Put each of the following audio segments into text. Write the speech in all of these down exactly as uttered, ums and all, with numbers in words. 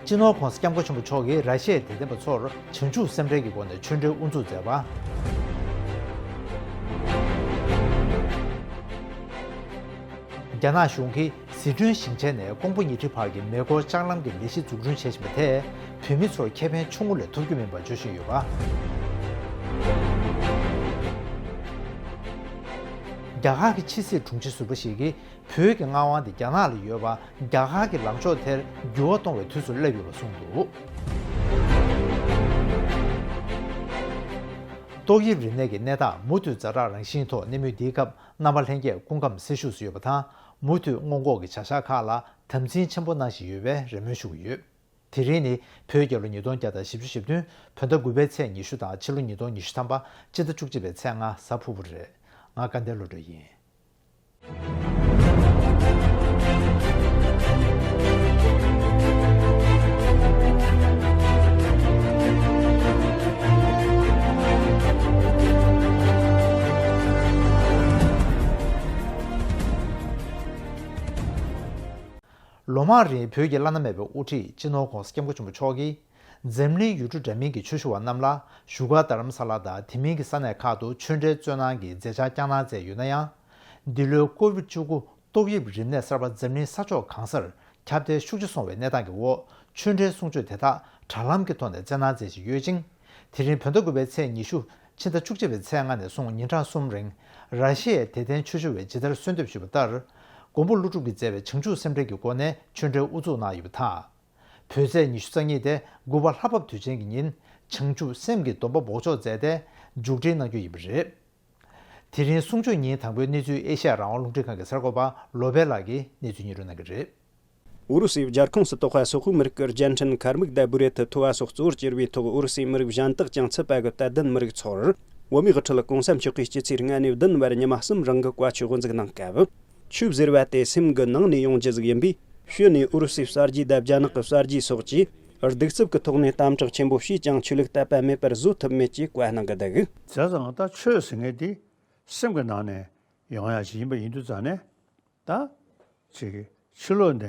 སྤྱི་ནོར་༧གོང་ས་༧སྐྱབས་མགོན་ཆེན་པོ་མཆོག་གིས་ར་ཤི་ཡའི་དད་ལྡན་པ་ཚོར་བྱང་ཆུབ་སེམས་འགྲེལ་གྱི་སྒོ་ནས་ཆོས་འབྲེལ་དབུ་འཛུགས་མཛད་པ། རྒྱ་ནག་གཞུང་གིས་ཟི་ཁྲོན་ཞིང་ཆེན་ནས་ཀོང་པོ་ཉི་ཁྲི་བར་གྱི་མེ་འཁོར་ལྕགས་ལམ་གྱི་ལས་གཞི་འཛུགས་སྐྲུན་བྱེད་བཞིན་པ་དེས་བོད་མི་ཚོར་ཁེ་ཕན་ཆུང་ངུ་ལས་ཐོབ་རྒྱུ་མིན་པ་བརྗོད་བཞིན་ཡོད་པ། རྒྱ་གར་གྱི་ཕྱི་སྲིད་དྲུང་ཆེ་ཟུར་པ་ཞིག་གིས་བོད་ཀྱི་མངའ་དབང་དེ་རྒྱ་ནག་ལ་ཡོད་པ། རྒྱ་གར་གྱི་ལངས་ཕྱོགས་དེར་འགྱུར་བ་གཏོང་བའི་དུས་སུ་སླེབས་ཡོད་པ་གསུངས་འདུག། ཏོག་དབྱིབས་རིམས་ནད་ཀྱི་གནས་སྟངས་མུ་མཐུད་ཛ་དྲག་རང་བཞིན་ཐོག་གནས་མུས་འདིའི་སྐབས་རྣམ་པ་ལྷན་རྒྱས་སྐུ་ཁམས་སེལ་ཤུགས་སུ་ཡོད་པ་དང་། མུ་མཐུད་སྔོན་འགོག་གི་བྱ་གཞག་ཁག་ལ་དམ་འཛིན་ཆེན་པོ་གནང་བཞིན་ཡོད་པའི་རེ་སྨོན་ཞུ་གི་ཡོད། དེ་རིང་ནི་བོད་རྒྱལ་ལོ་ཉིས་སྟོང་བརྒྱ་དང་བཞི་བཅུ་ཞེ་བདུན། བོད་ཟླ་དགུ་པའི་ཚེས་ཉི་ཤུ་དང་ཕྱི་ལོ་ཉིས་སྟོང་ཉི་ཤུ་ཐམ་པ། སྤྱི་ཟླ་བཅུ་གཅིག་པའི་ཚེས་ལྔ། གཟའ་ཕུར་བུ་རེད། ང་སྐལ་ལྡན་བློ་གྲོས་ཡིན། ལོ་མང་རིང་བོད་ཀྱི་བླ་ན་མེད་པའི་དབུ་ཁྲིད་སྤྱི་ནོར་༧གོང་ས་༧སྐྱབས་མགོན་ཆེན་པོ་མཆོག་གིས། འཛམ་གླིང་ཡུལ་གྲུ་འདྲ་མིན་གྱི་ཆོས་ཞུ་བ་རྣམས་ལ་བཞུགས་སྒར་རྡ་རམ་ས་ལ་དང་དེ་མིན་གྱི་ས་གནས་ཁག་ཏུ་ཆོས་འབྲེལ་སྩོལ་གནང་གི་མཛད་འཆར་བསྐྱངས་གནང་མཛད་ཡོད་ན་ཡང་། འདི་ལོའི་ཀོ་བིད་བཅུ་དགུ་ཏོག་དབྱིབས་རིམས་ནད་གསར་པ་འཛམ་གླིང་ས་ཕྱོགས་གང་སར་ཁྱབ་གདལ་ཤུགས་ཆེ་སོང་བའི་གནས་སྟངས་ཀྱི་འོག་ཆོས་འབྲེལ་གསུང་ཆོས་དེ་དག་དྲ་ལམ་གྱི་ཐོག་ནས་སྩལ་གནང་མཛད་བཞིན་ཡོད་ཅིང་། དེ་རིང་བོད་ཟླ་དགུ་པའི་ཚེས་ཉི་ཤུ། ཕྱི་ཟླ་བཅུ་གཅིག་པའི་ཚེས་ལྔ་ནས་བཟུང་ཉིན་གྲངས་གསུམ་རིང་། ར་ཤི་ཡའི་དད་ལྡན་ཆོས་ཞུ་བས་ཇི་ལྟར་གསོལ་འདེབས་ཞུས་པ་ལྟར། མགོན་པོ་ཀླུ་སྒྲུབ་ཀྱིས་མཛད་པའི་བྱང་ཆུབ་སེམས་འགྲེལ་གྱི་སྒོ་ནས་ཆོས་འབྲེལ་དབུ་འཛུགས་གནང་ཡོད་པ་དང་། བོད་ཚེས་ཉི་ཤུ་རྩ་གཉིས་དེ་དགུ་པ་ལྷ་བབས་དུས་ཆེན་གྱི་ཉིན་བྱང་ཆུབ་སེམས་ཀྱི་སྡོམ་པ་འབོགས་ཆོག་མཛད་དེ་མཇུག་སྒྲིལ་གནང་རྒྱུ་ཡིན་པ་རེད། དེ་རིང་གསུང་ཆོས་ཉིན་དང་པོའི་གནས་ཚུལ་ཨེ་ཤ་ཡ་རང་དབང་རླུང་འཕྲིན་ཁང་གི་གསར་འགོད་པ་བློ་བྷེ་ལགས་ཀྱིས་གནས་ཚུལ་སྙན་སྒྲོན་གནང་གི་རེད། ཨུ་རུ་སུའི་རྒྱལ་ཁོངས་སུ་གཏོགས་པ་སོག་པོའི་མི་རིགས་ཀྱི་རྒྱལ་ཕྲན་མཁར་མིག་དང་སྦུ་རེ་ཐི་ཐོ་བ་སོགས་གཙོ་བོར་གྱུར་པའི་ཐོག་ཨུ་རུ་སུའི་མི་རིགས་གཞན་དག་ཀྱང་ཚུད་པ་གི་དད་ལྡན་མི་རིགས་ཚོར། བོད་མིའི་དབུ་ཁྲིད་གོང་ས་མཆོག་གིས་སྤྱི་ཚེས་ལྔ་ནས་བདུན་བར་ཉི་མ་གསུམ་རིང་གི་བཀའ་ཆོས་དབུ་འཛུགས་གནང་སྐབས། ཆོས་ཟེར་བ་དེ་སེམས་ཀྱི་ནང་ནས་ཡོང་རྒྱུ་ཟིག་ཡིན་པས། ཕྱི་ནས་ཨུ་རུ་སུའི་གསར་བརྗེ་དང་རྒྱ་ནག་གི་གསར་བརྗེ་སོགས་ཀྱིས་གདུག་རྩུབ་ཀྱི་ཐོག་ནས་གཏམ་དྲག་ཆེན་པོ་བྱས་ཀྱང་ཆོས་ལུགས་དད་པ་མེད་པར་བཟོ་ཐུབ་མེད་ཅེས་བཀའ་གནང་གི་འདུག། བྱས་ཙང་ད་ཆོས་ཟེར་མཁན་དེ་སེམས་ཀྱི་ནང་ནས་ཡོང་ཡ་ཞིག་ཡིན་པ་ཡིན་དུས་ཙང་ནས། ད་ཅིག་ཕྱི་ལོགས་ནས་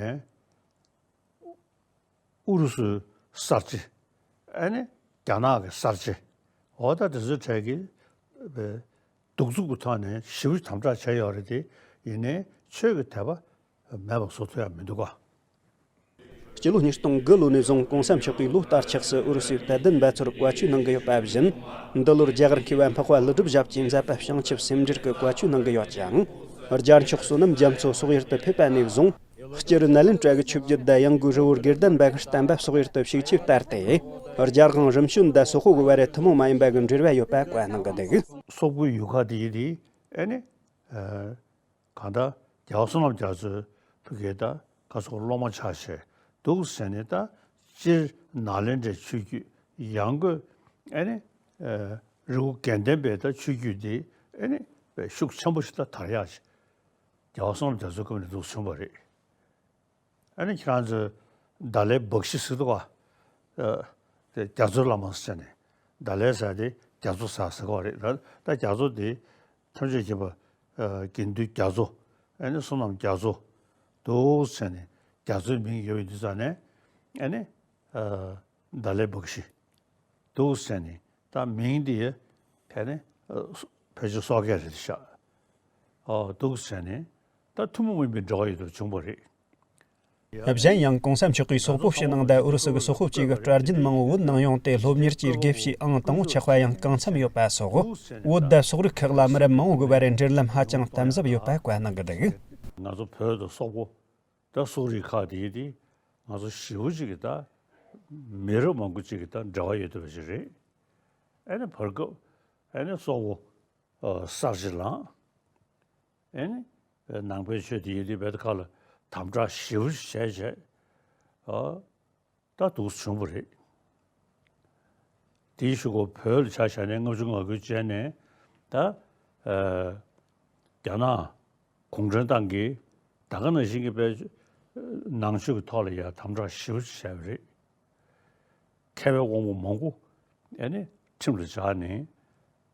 ཨུ་རུ་སུའི་གསར་བརྗེ། ཨ་ནི་རྒྱ་ནག་གི་གསར་བརྗེ། འོ་ད་དེ་ཚོའི་གྲས་ཀྱིས་གདུག་རྩུབ་ཀྱི་ཐོག་ནས་ཞེ་པོ་ཅིག་དམ་དྲག་བྱས་ཡོད་རེད་དེ། ཡིན་ནའི་ཆོས་ཀྱི་དད་པ་མེད་པ་བཟོ་ཐུབ་ཡ་མི་འདུག་ག། སྤྱི་ལོ་ཉིས་སྟོང་དགུ་ལོ་ནས་བཟུང་གོང་ས་མཆོག་གིས་ལོ་ལྟར་ཆགས་སུ་ཨུ་རུ་སུའི་དད་ལྡན་པ་ཚོར་བཀའ་ཆོས་གནང་གི་ཡོད་པ་བཞིན། འདི་ལོར་རྒྱ་གར་མཁས་པ་འཕགས་པ་ཀླུ་སྒྲུབ་ཞབས་ཀྱིས་མཛད་པ་བྱང་ཆུབ་སེམས་འགྲེལ་གྱི་བཀའ་ཆོས་གནང་གི་ཡོད་ཀྱང་། རྒྱལ་མཆོག་བསོད་ནམས་རྒྱ་མཚོ་སོག་ཡུལ་དུ་ཕེབས་པ་ནས་བཟུང་། སྤྱིར་ནཱ་ལེནྡྲ་གི་ཆོས་བརྒྱུད་དང་ཡང་སྒོས་རི་བོ་དགེ་ལྡན་པ་གི་བསྟན་པ་སོག་ཡུལ་དུ་ཞུགས་ཆེད་ལྟར་ཏེ། རྒྱལ་དབང་རིམ་བྱོན་དང་སོག་པོ་གི་བར་ཐུན་མོང་མ་ཡིན་པ་གི་འབྲེལ་བ་ཡོད་པ་བཀའ་གནང་གི་འདུག། སོག་པོའི་ཡུལ་ཁག་དེ་ཡིན་དེ། ཨ་ནི། གང་ལྟར་རྒྱལ་བ་བསོད་ནམས་རྒྱ་མཚོའི་ཕ་གི་ད་ག་ཚོད་སློབ་མ་ཆགས་བྱས་འདུག་ཟེར་ནས། ད་སྤྱིར་ནཱ་ལེནྡྲའི་ཆོས་བརྒྱུད་ཡང་སྒོས་ཨ་ནི་རི་བོ་དགེ་ལྡན་པའི་ད་ཆོས་བརྒྱུད་འདི་ཨ་ནི་ཤུགས་ཆེན་པོ་ཞིག་ད་དར་ཡག་ཅིག་རྒྱལ་བ་བསོད་ནམས་རྒྱ་མཚོའི་སྐབས་ནས་འདུག་བྱུང་བ་རེད། ཨ་ནི་ཁྱེད་རང་ཚོས་ད་ལའི་བག་ཤི་ཟེར་འདུག་ག། ཨ། དེ་རྒྱ་མཚོའི་བླ་མ་ཟེར་ནས། ད་ལའི་ཟེར་དེ་རྒྱ་མཚོ་ཟེར་ཟེར་གོ་རེད། ད་ད་རྒྱ་མཚོ་དེ་ཐམས་ཅད་མཁྱེན་པ། ཨ། དགེ་འདུན་རྒྱ་མཚོ། ཨ་ནི་བསོད་ནམས་རྒྱ་མཚོ་འདུག་ཟེར་ནས་རྒྱ་མཚོའི་མིང་ཡོད་པའི་དུས་ཙང་ནས། ཨ་ནི། ཨ། ད་ལའི་བག་ཤི་འདུག་ཟེར་ནས། ད་མིང་འདི་ཕལ་ནི་ཕལ་ཆེར་སོག་སྐད་རེད་ཤག། ཨོ་འདུག་ཟེར་ནས་ད་ཐུན་མོང་མིན་པའི་འབྲེལ་བ་ཡོད་དུ་བྱུང་བ་རེད། གཞན་ཡང་གོང་ས་མཆོག་གིས་སོག་པོ་ཕྱི་ནང་དང་ཨུ་རུ་སུ་གི་སོག་པོ་བཅས་ཀྱི་གྲྭ་རྒྱུན་མང་བོ་བོད་ནང་ཡོང་སྟེ་སློབ་གཉེར་གྱི་དགེ་བཤེས་ཨང་དང་པོ་ཆགས་པ་ཡང་གང་འཚམ་ཡོད་པ་སོགས། བོད་དང་སོག་རིགས་ཁག་ལ་མི་རབས་མང་བོ་གི་བར་འབྲེལ་ལམ་ཧ་ཅང་དམ་ཟབ་ཡོད་པ་བཀའ་གནང་གི་འདུག། ང་ཚོ་བོད་དང་སོག་པོ། ད་སོག་རིགས་ཁག་དེ་ཡིན་དེ། ང་ཚོ་ཞེ་པོ་ཅིག་གི་ད་མི་རབས་མང་པོ་ཅིག་གི་ད་འབྲེལ་བ་ཡོད་བསྡད་པ་ཞིག་རེད། ཨ་ནི་བར་སྐབས་ཨ་ནི་སོག་པོ་ཨ་གསར་བརྗེ་ལངས། ཨ་ནི་ནང་པའི་ཆོས་དེ་ཡིན་དེ་བོད་ཁ་ལ་དམ་དྲག་ཞེ་པོ་ཅིག་བྱས་བྱས། ཨ་ད་འདུག་བྱུང་བ་རེད། དེའི་གཞུག་གུ་བོད་ལ་ཆ་བཞག་ནས་ལྔ་བཅུ་ང་དགུའི་རྗེས་ནས་ད། ཨ། རྒྱ་ནག་གུང་ཁྲན་ཏང་གིས་ད་ག་ནང་བཞིན་གྱི་དཔལ་ནང་ཆོས་ཀྱི་ཐོག་ལ་ཡ་དམ་དྲག་ཞེ་པོ་ཅིག་བྱས་པ་རེད། མཁས་པའི་དབང་པོ་མང་པོ་ཨ་ནི་ཁྲིམས་ལ་སྦྱར་ནས་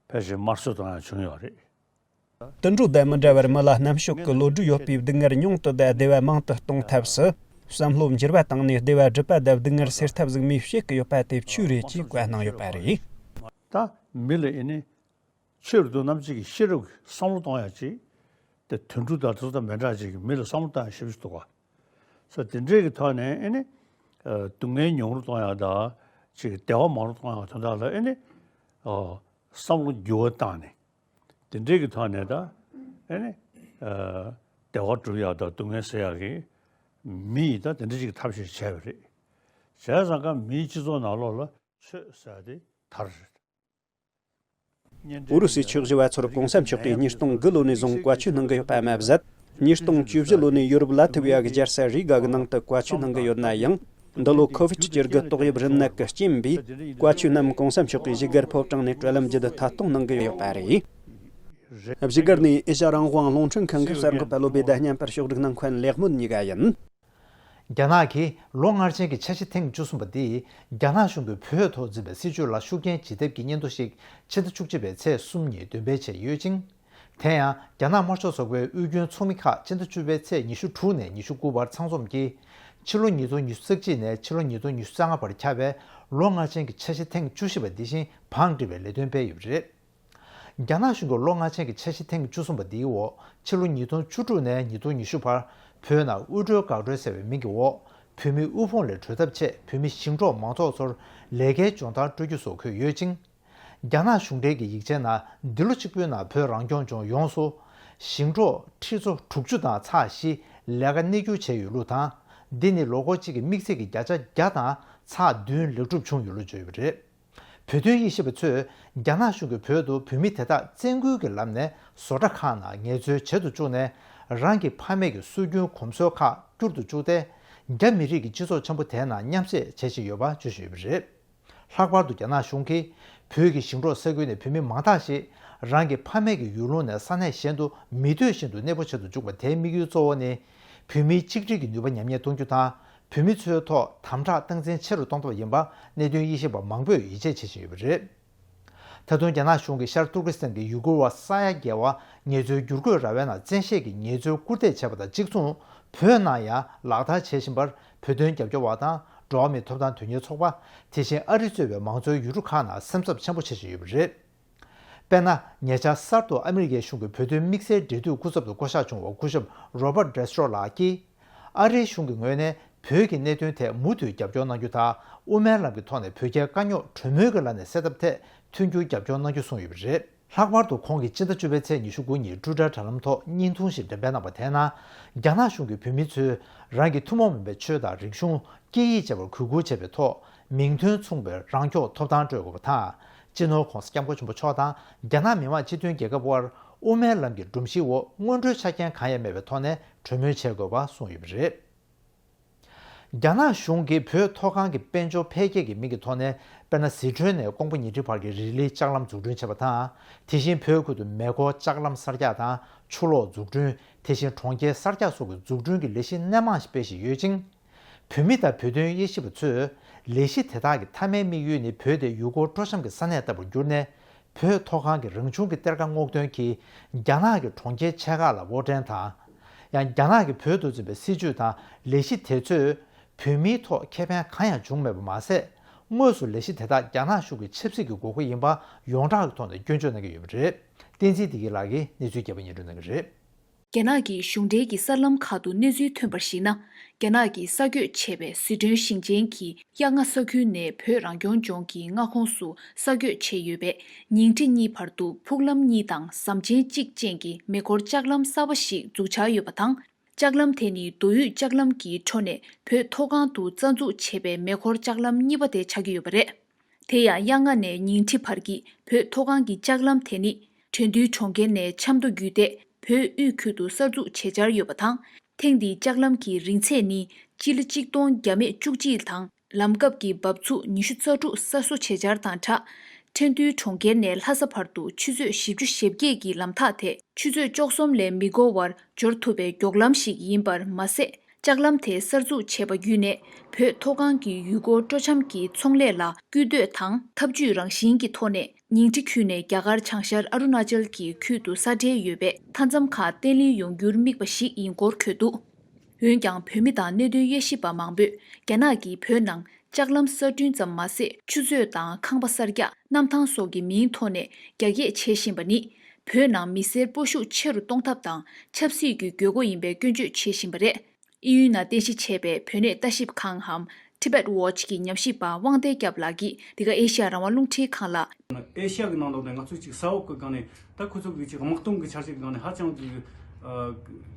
ཕལ་ཆེར་དམར་གསོད་བཏང་ཡ་བྱུང་ཡོད་རེད། དུད་འགྲོ་དང་མི་འདྲ་བར་མི་ལ་རྣམ་དཔྱོད་ཀྱི་བློ་གྲོས་ཡོད་པའི་སྡུག་བསྔལ་ཉུང་དུ་དང་བདེ་བ་མང་དུ་གཏོང་ཐབས་སུ། བསམ་བློ་འགྱུར་བ་བཏང་ནས་སྡེ་བ་སྒྲུབ་པ་དང་སྡུག་བསྔལ་སེལ་ཐབས་གཟིགས་མོས་བྱེད་ཀྱི་ཡོད་པ་དེ་ཆོས་རེད་ཅེས་བཀའ་གནང་ཡོད་པ་རེད། ད་མི་ལ་ཨེ་ནི་ཆོས་རེད་འདུག་ནམ་ཅིག་གི་ཤེས་རབ་ཀྱི་བསམ་བློ་གཏོང་ཡག་ཅིག་དེ་དོན་གྲུབ་དང་དེ་ཚོ་དང་མི་འདྲ་ཅིག་གི་མི་ལ་བསམ་བློ་བཏང་ཡག་ཞེ་པོ་ཅིག་འདུག་ག། ས་དེ་འདྲས་ཀྱི་ཐོག་ནས་ཨེ་ནི་སྡུག་བསྔལ་མྱོང་རོལ་གཏོང་ཡག་དང་ཅིག་བདེ་བ་མང་རོལ་གཏོང་ཡག་དོན་དག་ལ་ཨེ་ནི་བསམ་བློ་འགྱུར་བ་བཏང་ནས། དེ་འདྲའི་གི་ཐོག་ནས་ད་ཨེ་ནི་ཨ་བདེ་བ་སྒྲུབ་ཡག་དང་སྡུག་བསྔལ་སེལ་ཡག་གི་མི་ཡིས་ད་དེ་འདྲ་ཅིག་གི་ཐབས་ཤེས་བྱས་པ་རེད། བྱས་ཙང་ཀ་མིའི་སྤྱི་ཚོགས་ནང་ལོགས་ལ་ཆོས་ཟེར་ཡག་དེ་དར་རེད། ཨུ་རུ་སུའི་ཆོས་ཞུ་བ་ཚོར་གོང་ས་མཆོག་གིས་ཉིས་སྟོང་དགུ་ལོ་ནས་བཟུང་བཀའ་ཆོས་གནང་གི་ཡོད་པ་མ་ཟད། ཉིས་སྟོང་བཅུ་བཞི་ལོ་ནས་ཡོ་རོབ་ལ་ཐི་བི་ཡ་གི་རྒྱལ་ས་རི་ག་གི་ནང་དུ་བཀའ་ཆོས་གནང་གི་ཡོད་ན་ཡང་། འདི་ལོ་ཁོ་ཝིད་བཅུ་དགུ་ཏོག་དབྱིབས་རིམས་ནད་ཀྱི་རྐྱེན་པས་བཀའ་ཆོས་རྣམས་གོང་ས་མཆོག་གིས་བཞུགས་སྒར་ཕོ་བྲང་ནས་སྤྲོད་ལམ་བརྒྱུད་མཐའ་གཏོང་གནང་གི་ཡོད་པ་རེད། བཞུགས་སྒར་ནས་ཨེ་ཤ་རང་དབང་རླུང་འཕྲིན་ཁང་གི་གསར་འགོད་པ་བློ་བྷེ་ད་སྙན་པར་ཕྱོགས་སྒྲིག་གནང་མཁན་ལེགས་སྨོན་གཉིས་ཀ་ཡིན། རྒྱ་ནག་གིས་ལོ་སྔར་ཕྱིན་གྱི་འཆར་གཞི་ཐེངས་བཅུ་གསུམ་པ་འདིས་རྒྱ་ནག་གཞུང་གིས་བོད་ཐོག་འཛིན་པའི་སྲིད་བྱུས་ལ་ཤུགས་རྐྱེན་ཇི་ཐེབས་ཀྱི་སྙན་ཐོ་ཞིག་ཕྱི་ཟླ་བཅུ་གཅིག་པའི་ཚེས་གསུམ་ཉིན་འདོན་སྤེལ་བྱས་ཡོད་ཅིང་། དེ་ཡང་རྒྱ་ནག་དམར་ཤོག་ཚོགས་པའི་དབུས་རྒྱུན་ཚོགས་མི་ཁག་ཕྱི་ཟླ་བཅུ་པའི་ཚེས་ཉི་ཤུ་དྲུག་ནས་ཉི་ཤུ་དགུ་བར་ཚང་འཛོམས་ཀྱིས། ཕྱི་ལོ་ཉིས་སྟོང་ཉི་ཤུ་རྩ་གཅིག་ནས་ཕྱི་ལོ་ཉིས་སྟོང་ཉི་ཤུ་རྩ་ལྔ་བར་ཁྱབ་པའི་ལོ་སྔར་ཕྱིན་གྱི་འཆར་གཞི་ཐེངས་བཅུ་བཞི་པ་འདི་བཞིན་བང་སྒྲིག་པའི་ལས་དོན་སྤེལ་ཡོད་པ་རེད། རྒྱ་ནག་གཞུང་གི་ལོ་སྔ་ཕྱིན་གྱི་འཆར་གཞི་ཐེངས་བཅུ་གསུམ་པ་འདིའི་འོག་ཕྱི་ལོ་ཉིས་སྟོང་བཅུ་དྲུག་ནས་ཉིས་སྟོང་ཉི་ཤུ་བར་བོད་ནང་དབུལ་སྒྲོལ་འགག་སྒྲོལ་ཟེར་བའི་མིང་གི་འོག་བོད་མི་དབུལ་ཕོངས་ལས་གྲོལ་ཐབས་ཆེད་བོད་མི་ཞིང་འབྲོག་མང་ཚོགས་ཚོར་ལས་ཀའི་སྦྱོང་བརྡར་སྤྲོད་རྒྱུ་སོགས་འཁོད་ཡོད་ཅིང་། རྒྱ་ནག་གཞུང་འབྲེལ་གྱི་ཡིག་ཆའི་ནང་འདི་ལོ་གཅིག་པུའི་ནང་བོད་རང་སྐྱོང་ལྗོངས་ཡོངས་སུ་ཞིང་འབྲོག་ཁྲི་ཚོ་དྲུག་ཅུ་དང་ཚེག་བཞི་ལས་ཀ་གནས་སྒྱུར་བྱས་ཡོད་ལུགས་དང་། འདི་ནི་ལོ་འཁོར་གཅིག་གི་དམིགས་ཚད་ཀྱི་བརྒྱ་ཆ་བརྒྱ་དང་ཚེག་བདུན་ལེགས་གྲུབ་བྱུང་ཡོད་ལུགས་བརྗོད་ཡོད་པ་རེད། བོད་དོན་དབྱེ་ཞིབ་པ་ཚོས་རྒྱ་ནག་གཞུང་གིས་བོད་དུ་བོད་མི་དེ་དག་བཙན་སྐུལ་གྱི་ལམ་ནས་བཟོ་གྲྭ་ཁག་ནང་ངལ་རྩོལ་བྱེད་དུ་བཅུག་ནས་རང་གི་ཕ་མེས་ཀྱི་སྲོལ་རྒྱུན་གོམས་སྲོལ་ཁག་བསྐྱུར་དུ་བཅུག་སྟེ། རྒྱ་མི་རིགས་ཀྱི་སྤྱི་ཚོགས་ཆེན་པོ་དེའི་ནང་མཉམ་བསྲེས་བྱེད་བཞིན་ཡོད་པ་བརྗོད་བཞིན་ཡོད་པ་རེད། ལྷག་པར་དུ་རྒྱ་ནག་གཞུང་གིས་བོད་ཀྱི་ཞིང་འབྲོག་ས་ཁུལ་ནས་བོད་མི་མང་དག་ཞིག་རང་གི་ཕ་མེས་ཀྱི་ཡུལ་ལུང་ནས་ས་གནས་གཞན་དུ་མི་སྡོད་བཞིན་དུ་གནས་སྤོ་བྱེད་དུ་བཅུག་པ་དེའི་དམིགས་ཡུལ་གཙོ་བོ་ནི། བོད་མིའི་གཅིག་སྒྲིལ་གྱི་ནུས་པ་ཉམས་ཉེས་གཏོང་རྒྱུ་དང་། བོད་མི་ཚོའི་ཐོག་དམ་དྲག་སྟངས་འཛིན་ཆེ་རུ་གཏོང་ཐབས་ཡིན་པ་གནད་དོན་དབྱེ་ཞིབ་པ་མང་པོས་ཡིད་ཆེས་བྱེད་བཞིན་ཡོད་པ་རེད། ད་དུང་རྒྱ་ནག་གཞུང་གིས་ཤར་ཏུར་ཀི་སི་ཐན་གྱི་ཡུ་གུར་བ་ས་ཡ་བརྒལ་བ་ངལ་རྩོལ་བསྒྱུར་བཀོད་ར་བའི་ནང་བཙན་ཤེད་ཀྱིས་ངལ་རྩོལ་སྐུལ་འདེད་བྱས་པ་དང་གཅིག་མཚུངས། བོད་ནང་ཡང་ལག་བསྟར་བྱེད་བཞིན་པར་བོད་དོན་རྒྱབ་སྐྱོར་བ་དང་འགྲོ་བ་མིའི་ཐོབ་ཐང་དོན་གཉེར་ཚོགས་པ། དེ་བཞིན་ཨ་རི་གཙོས་པའི་མང་གཙོའི་ཡུལ་གྲུ་ཁག་ནང་སེམས་འཚབ་ཆེན་པོ་བྱེད་བཞིན་ཡོད་པ་རེད། དཔེར་ན། ཉེ་ཆར་གསར་དུ་ཨ་མི་རི་ཀའི་གཞུང་གིས་བོད་དོན་དམིགས་བསལ་འབྲེལ་མཐུད་སྐུ་ཚབ་ཏུ་བསྐོ་གཞག་བྱུང་བ་སྐུ་ཞབས་Robert Destro་ལགས་ཀྱིས། ཨ་རིའི་གཞུང་གི་ངོས་ནས་བོད་ཀྱི་གནད་དོན་ཐད་མུ་མཐུད་རྒྱབ་སྐྱོར་གནང་རྒྱུ་དང་། དབུ་མའི་ལམ་གྱི་ཐོག་ནས་བོད་རྒྱའི་དཀའ་རྙོག་གྲོས་མོལ་གྱི་ལམ་ནས་སེལ་ཐབས་ཐད་མཐུན་འགྱུར་རྒྱབ་སྐྱོར་གནང་རྒྱུ་གསུངས་ཡོད་པ་རེད། ལྷག་པར་དུ་ཁོང་གིས་སྤྱི་ཟླ་བཅུ་པའི་ཚེས་ཉི་ཤུ་དགུ་ཉིན་ཊུ་ཊར་དྲ་ལམ་ཐོག་བརྙན་ཐུང་ཞིག་འགྲེམས་སྤེལ་གནང་པ་དེའི་ནང་། རྒྱ་ནག་གཞུང་གིས་བོད་མི་ཚོས་རང་གི་ཐུན་མོང་མིན་པའི་ཆོས་དང་རིག་གཞུང་། སྐད་ཡིག་བཅས་པར་གུས་བཀུར་བྱེད་པའི་ཐོག་མིང་དོན་མཚུངས་པའི་རང་སྐྱོང་ཐོབ་ཐང་སྤྲོད་དགོས་པ་དང་། སྤྱི་ནོར་༧གོང་ས་༧སྐྱབས་མགོན་ཆེན་པོ་མཆོག་དང་རྒྱ་ནག་མི་དམངས་སྤྱི་མཐུན་རྒྱལ་ཁབ་དབར་དབུ་མའི་ལམ་གྱི་སྒྲོམ་གཞིའི་འོག་སྔོན་འགྲོའི་ཆ་རྐྱེན་གང་ཡང་མེད་པའི་ཐོག་ནས་གྲོས་མོལ་བྱེད་དགོས་པ་གསུངས་ཡོད་པ་རེད། རྒྱ་ནག་གཞུང་གིས་བོད་མཐོ་སྒང་གི་དཔལ་འབྱོར་འཕེལ་རྒྱས་ཀྱི་མིང་གི་ཐོག་ནས། དཔེར་ན། ཟི་ཁྲོན་ནས་ཀོང་པོ་ཉིང་ཁྲི་བར་གྱི་རི་ལིའི་ལྕགས་ལམ་འཛུགས་སྐྲུན་བྱས་པ་དང་། དེ་བཞིན་བོད་ཁུལ་དུ་མེ་འཁོར་ལྕགས་ལམ་གསར་རྒྱག་དང་། ཆུ་གློག་འཛུགས་སྐྲུན། དེ་བཞིན་གྲོང་ཁྱེར་གསར་རྒྱག་སོགས་ཀྱི་འཛུགས་སྐྲུན་གྱི་ལས་གཞི་སྣེ་མང་ཞིག་སྤེལ་བཞིན་ཡོད་ཅིང་། བོད་མི་དང་བོད་དོན་དབྱེ་ཞིབ་པ་ཚོས། ལས་གཞི་དེ་དག་གི་མཐའ་མའི་དམིགས་ཡུལ་ནི་བོད་དེ་ཡུལ་སྐོར་སྤྲོ་འཆམ་གྱི་ས་གནས་ལྟ་བུར་གྱུར་ནས། བོད་མཐོ་སྒང་གི་རང་བྱུང་གི་གཏེར་ཁ་སྔོག་འདོན་གྱིས་རྒྱ་ནག་གི་གྲོང་ཁྱེར་ཆེ་ཁག་ལ་དབོར་འདྲེན་དང་། ཡང་རྒྱ་ནག་གིས་བོད་དུ་འཛིན་པའི་སྲིད་བྱུས་དང་ལས་གཞི་དེ་ཚོས་བོད་མིའི་ཐོག་ཁེ་ཕན་གང་ཡང་བྱུང་མེད་པ་མ་ཟད། དངོས་སུ་ལས་གཞི་དེ་དག་རྒྱ་ནག་གཞུང་གི་ཆབ་སྲིད་ཀྱི་དགོས་མཁོ་ཡིན་པ་ཡོངས་གྲགས་ཀྱི་ཐོག་ནས་སྐྱོན་བརྗོད་གནང་གི་ཡོད་པ་རེད། བསྟན་འཛིན་བདེ་སྐྱིད་ལགས་ཀྱིས་གནས་ཚུལ་རྒྱས་པ་སྙན་སྒྲོན་གནང་གི་རེད། རྒྱ་ནག་གི་གཞུང་འབྲེལ་གྱི་གསར་ལམ་ཁག་ཏུ་གནས་ཚུལ་ཐོན་པར་གཞིགས་ན། རྒྱ་ནག་གིས་ས་བགོས་བྱས་པའི་ཟི་ཁྲོན་ཞིང་ཆེན་གྱི་གཡག་རྔ་ས་ཁུལ་ནས་བོད་རང་སྐྱོང་ལྗོངས་ཀྱི་མངའ་ཁོངས་སུ་ས་བགོས་བྱས་ཡོད་པའི་ཉིང་ཁྲི་གཉིས་བར་དུ་ཕུག་ལམ་གཉིས་དང་ཟམ་ཆེན་གཅིག་ཅན་གྱི་མེ་འཁོར་ལྕགས་ལམ་གསར་པ་ཞིག་འཛུགས་འཆར་ཡོད་པ་དང་། ལྕགས་ལམ་དེ་ནི་རྡོ་དབུས་ལྕགས་ལམ་གྱི་འཕྲོ་ནས་བོད་མཐོ་སྒང་དུ་རྩ་འཛུགས་བྱས་པའི་མེ་འཁོར་ལྕགས་ལམ་གཉིས་པ་དེ་ཆགས་ཀྱི་ཡོད་པ་རེད། དེ་ཡང་གཡག་རྔ་ནས་ཉིང་ཁྲི་བར་གྱི་བོད་མཐོ་སྒང་གི་ལྕགས་ལམ་དེ་ནི་ཁྲེང་ཏུའུ་གྲོང་ཁྱེར་ནས་ཆབ་མདོ་བརྒྱུད་དེ་བོད་དབུས་ཁུལ་དུ་གསར་འཛུགས་བྱེད་འཆར་ཡོད་པ་དང་། ཐེངས་འདིའི་ལྕགས་ལམ་གྱི་རིང་ཚད་ནི་སྤྱི་ལེ་གཅིག་སྟོང་བརྒྱ་མེད་བཅུ་གཅིག་དང་། ལམ་སྐབས་ཀྱི་འབབ་ཚུགས་ཉི་ཤུ་རྩ་དྲུག་གསར་བཟོ་བྱེད་འཆར་དང་སྦྲགས། ཁྲེང་ཏུའུ་གྲོང་ཁྱེར་ནས་ལྷ་ས་བར་དུ་ཆུ་ཚོད་བཞི་བཅུ་ཞེ་བརྒྱད་ཀྱི་ལམ་ཐག་དེ་ཆུ་ཚོད་བཅུ་གསུམ་ལས་མི་འགོར་བར་འབྱོར་ཐུབ་པའི་མགྱོགས་ལམ་ཞིག་ཡིན་པར་མ་ཟད། ལྕགས་ལམ་དེ་གསར་འཛུགས་བྱས་པ་བརྒྱུད་ནས་བོད་མཐོ་སྒང་གི་ཡུལ་སྐོར་སྤྲོ་འཆམ་གྱི་ཚོང་ལས་ལ་སྐུལ་འདེད་དང་འཐབ་ཇུས་རང་བཞིན་གྱི་ཐོག་ནས་ཉིང་ཁྲི་ཁུལ་ནས་རྒྱ་གར་བྱང་ཤར་ཨ་རུ་ན་ཅལ་གྱི་ཁུལ་དུ་ས་ཁྲལ་ཡོད་པའི་མཐའ་མཚམས་ཁག་བརྟན་ལྷིང་ཡོང་རྒྱུར་དམིགས་པ་ཞིག་ཡིན་སྐོར་འཁོད་འདུག། འོན་ཀྱང་བོད་མི་དང་གནད་དོན་དབྱེ་ཞིབ་པ་མང་པོས་རྒྱ་ནག་གིས་བོད་ནང་ལྕགས་ལམ་གསར་སྐྲུན་ཙམ་མ་ཟད། ཆུ་མཛོད་དང་ཁང་པ་གསར་རྒྱག་གནམ་ཐང་སོགས་ཀྱི་མིང་ཐོག་ནས་རྒྱ་སྐྱེད་བྱེད་བཞིན་པ་ནི། བོད་ནང་མི་སེར་སྤོ་ཤུགས་ཆེ་རུ་གཏོང་ཐབས་དང་ཆབ་སྲིད་ཀྱི་དགོས་མཁོ་ཡིན་པའི་སྐྱོན་བརྗོད་བྱེད་བཞིན་པ་རེད། དབྱིན་ཡུལ་ནང་རྟེན་གཞི་བྱས་པའི་བོད་གནས་ལྟ་ཞིབ་ཁང་འམ་Tibet Watch གི་ཉམས་ཞིབ་པ་དབང་ལྡན་སྐྱབས་ལགས་ཀྱིས་འདི་ག་ཨེ་ཤ་ཡ་རང་དབང་རླུང་འཕྲིན་ཁང་ལ། ཨེ་ཤ་ཡ་གི་ནང་ལོགས་ནས་ང་ཚོས་ཅིག་ས་འོག་གི་སྒང་ནས་ད་ཁོ་ཚོ་གི་ཅིག་དམག་དོན་གི་འཆར་གཞི་གི་སྒང་ནས་ཧ་ཅང་གི་ཨ་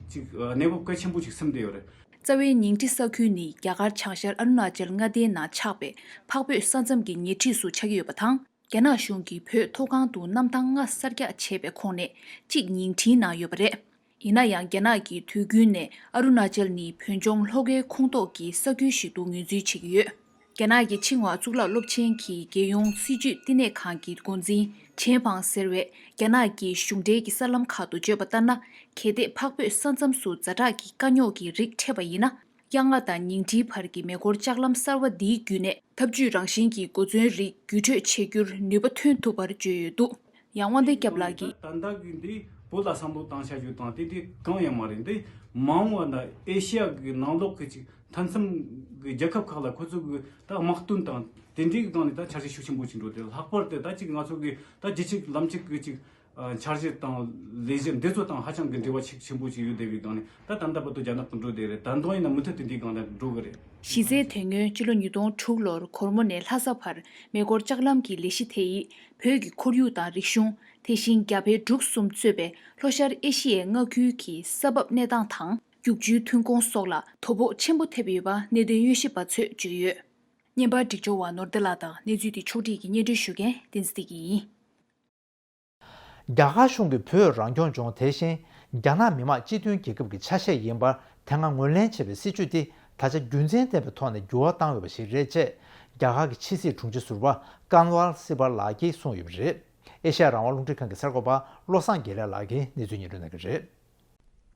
ཅིག་ཨ་གནས་བབ་གལ་ཆེན་པོ་ཅིག་སིམ་བསྡད་ཡོད་རེད། རྩ་བའི་ཉིང་ཁྲི་ས་ཁུལ་ནི་རྒྱ་གར་བྱང་ཤར་ཨ་རུ་ན་ཅལ་མངའ་སྡེའི་ནང་ཆགས་པའི་འཕགས་བོད་ས་མཚམས་ཀྱི་ཉེ་འཁྲིས་སུ་ཆགས་ཀྱི་ཡོད་པ་དང་། རྒྱ་ནག་གཞུང་གིས་བོད་མཐོ་སྒང་དུ་གནམ་ཐང་ལྔ་གསར་རྒྱག་བྱས་པའི་ཁོངས་ནས་གཅིག་ཉིང་ཁྲིའི་ནང་ཡོད་པ་རེད། ཡིན་ན་ཡང་རྒྱ་ནག་གིས་དུས་རྒྱུན་ནས་ཨ་རུ་ན་ཅལ་ནི་བོད་ལྗོངས་ལྷོ་ཁའི་ཁོངས་གཏོགས་ཀྱི་ས་ཁུལ་ཞིག་ཏུ་ངོས་འཛིན་བྱེད་ཀྱི་ཡོད། རྒྱ་ནག་གི་ཆིང་ཧྭ་གཙུག་ལག་སློབ་ཆེན་གྱི་རྒྱལ་ཡོངས་སྲིད་བྱུས་བསྟི་གནས་ཁང་གི་འགོ་འཛིན་ཆན་ཕང་ཟེར་བས། རྒྱ་ནག་གི་གཞུང་འབྲེལ་གྱི་གསར་ལམ་ཁག་ཏུ་བརྗོད་པ་ལྟར་ན། གལ་ཏེ་འཕགས་བོད་ས་མཚམས་སུ་ཛ་དྲག་གི་དཀའ་རྙོག་གི་རིགས་འཕྲད་པ་ཡིན་ན། གཡག་རྔ་དང་ཉིང་ཁྲིའི་བར་གྱི་མེ་འཁོར་ལྕགས་ལམ་གསར་བ་འདིའི་བརྒྱུད་ནས་འཐབ་ཇུས་རང་བཞིན་གྱི་གོ་མཚོན་རིགས་བརྒྱུད་སྤྲོད་བྱེད་རྒྱུར་ནུས་པ་ཐོན་ཐུབ་པར་བརྗོད་ཡོད་འདུག་ཡང་དབང་ལྡན་སྐྱབས་ལགས་ཀྱིས། ད་ལྟ་གི་འདི་བོད་ལ་བསམ་བློ་བཏང་བྱ་རྒྱུ་དང་དེ་དེ་གང་ཡང་མ་རེད། འདི་མ་འོངས་པ་ན་ཨེ་ཤི་ཡ་གི་ནང་ལོགས་ཀྱི་ཅིག་མཐའ་མཚམས་ཀྱི་རྒྱལ་ཁབ་ཁག་ལ་ཁོ་ཚོ་གི་ད་དམག་དོན་དང་དེ་འདྲའི་སྒང་ནས་ད་འཆར་གཞི་ཤུགས་ཆེན་པོ་ཅིག་འགྲོ། དེ་ལྷག་པར་དུ་ད་ཅིག་ང་ཚོ་གི་ད་རྒྱུད་གཅིག་ལམ་གཅིག་གི་ཅིག་འཆར་གཞི་དང་ལས་གཞི་འདི་ཚོ་དང་ཧ་ཅང་གི་འབྲེལ་བ་ཤུགས་ཆེན་པོ་ཅིག་ཡོད་བསྡད་པའི་སྒང་ནས། ད་ད་ལྟ་བར་དུ་རྒྱ་ནག་གི་འགྲོ་བསྡད་རེད། ད་དུང་ཡིན་ན་མུ་མཐུད་དེ་འདིའི་སྒང་ནས་འགྲོ་གི་རེད། གཞི་རྩའི་དེ་སྔོན་ཕྱི་ལོ་ཉིས་སྟོང་དྲུག་ལོར་གོར་མོ་ནས་ལྷ་ས་བར་མེ་འཁོར་ལྕགས་ལམ་གྱི་ལས་གཞི་དེ་ཡིས་བོད་ཀྱི་ཁོར་ཡུག་དང་རིག་གཞུང་། དེ་བཞིན་རྒྱ་བལ་འབྲུག་གསུམ་གཙོས་པའི་ལྷོ་ཤར་ཨེ་ཤི་ཡའི་མངའ་ཁུལ་གྱི་ས་བབ་གནས་སྟངས་དང་། རྒྱུག་ཆུའི་ཐོན་ཁུངས་སོགས་ལ་དོ་ཕོག་ཆེན་པོ་ཐེབས་ཡོད་པ་གནད་དོན་དབྱེ་ཞིབ་པ་ཚོས་བརྗོད་ཡོད། བརྙན་པར་སྒྲིག་སྦྱོར་བ་ནོར་བདེ་ལགས་དང་གནས་ཚུལ་དེ་ཕྱོགས་བསྒྲིགས་ཀྱིས་སྙན་སྒྲོན་ཞུ་མཁན་བསྟན་འཛིན་བདེ་སྐྱིད་ཡིན། རྒྱ་གར་གཞུང་གིས་བོད་རང་སྐྱོང་ལྗོངས་དེ་བཞིན་རྒྱ་ནག་མི་དམངས་སྤྱི་མཐུན་རྒྱལ་ཁབ་ཀྱི་ཆ་ཤས་ཡིན་པར་དེ་སྔ་ངོས་ལེན་བྱས་པའི་སྲིད་བྱུས་དེ་ད་ཆ་རྒྱུ་མཚན་ལྡན་པའི་ཐོག་ནས་འགྱུར་བ་བཏང་ཡོད་པ་ཞིག་རེད་ཅེས་རྒྱ་གར་གྱི་ཕྱི་སྲིད་དྲུང་ཆེ་ཟུར་པ་ཀན་ཝལ་སི་པར་ལགས་ཀྱིས་གསུངས་ཡོད་པ་རེད། ཨེ་ཤ་ཡ་རང་དབང་རླུང་འཕྲིན་ཁང་གི་གསར་འགོད་པ་བློ་བཟང་དགེ་ལེགས་ལགས་ཀྱིས་གནས་ཚུལ་སྙན་སྒྲོན་གནང་གི་རེད།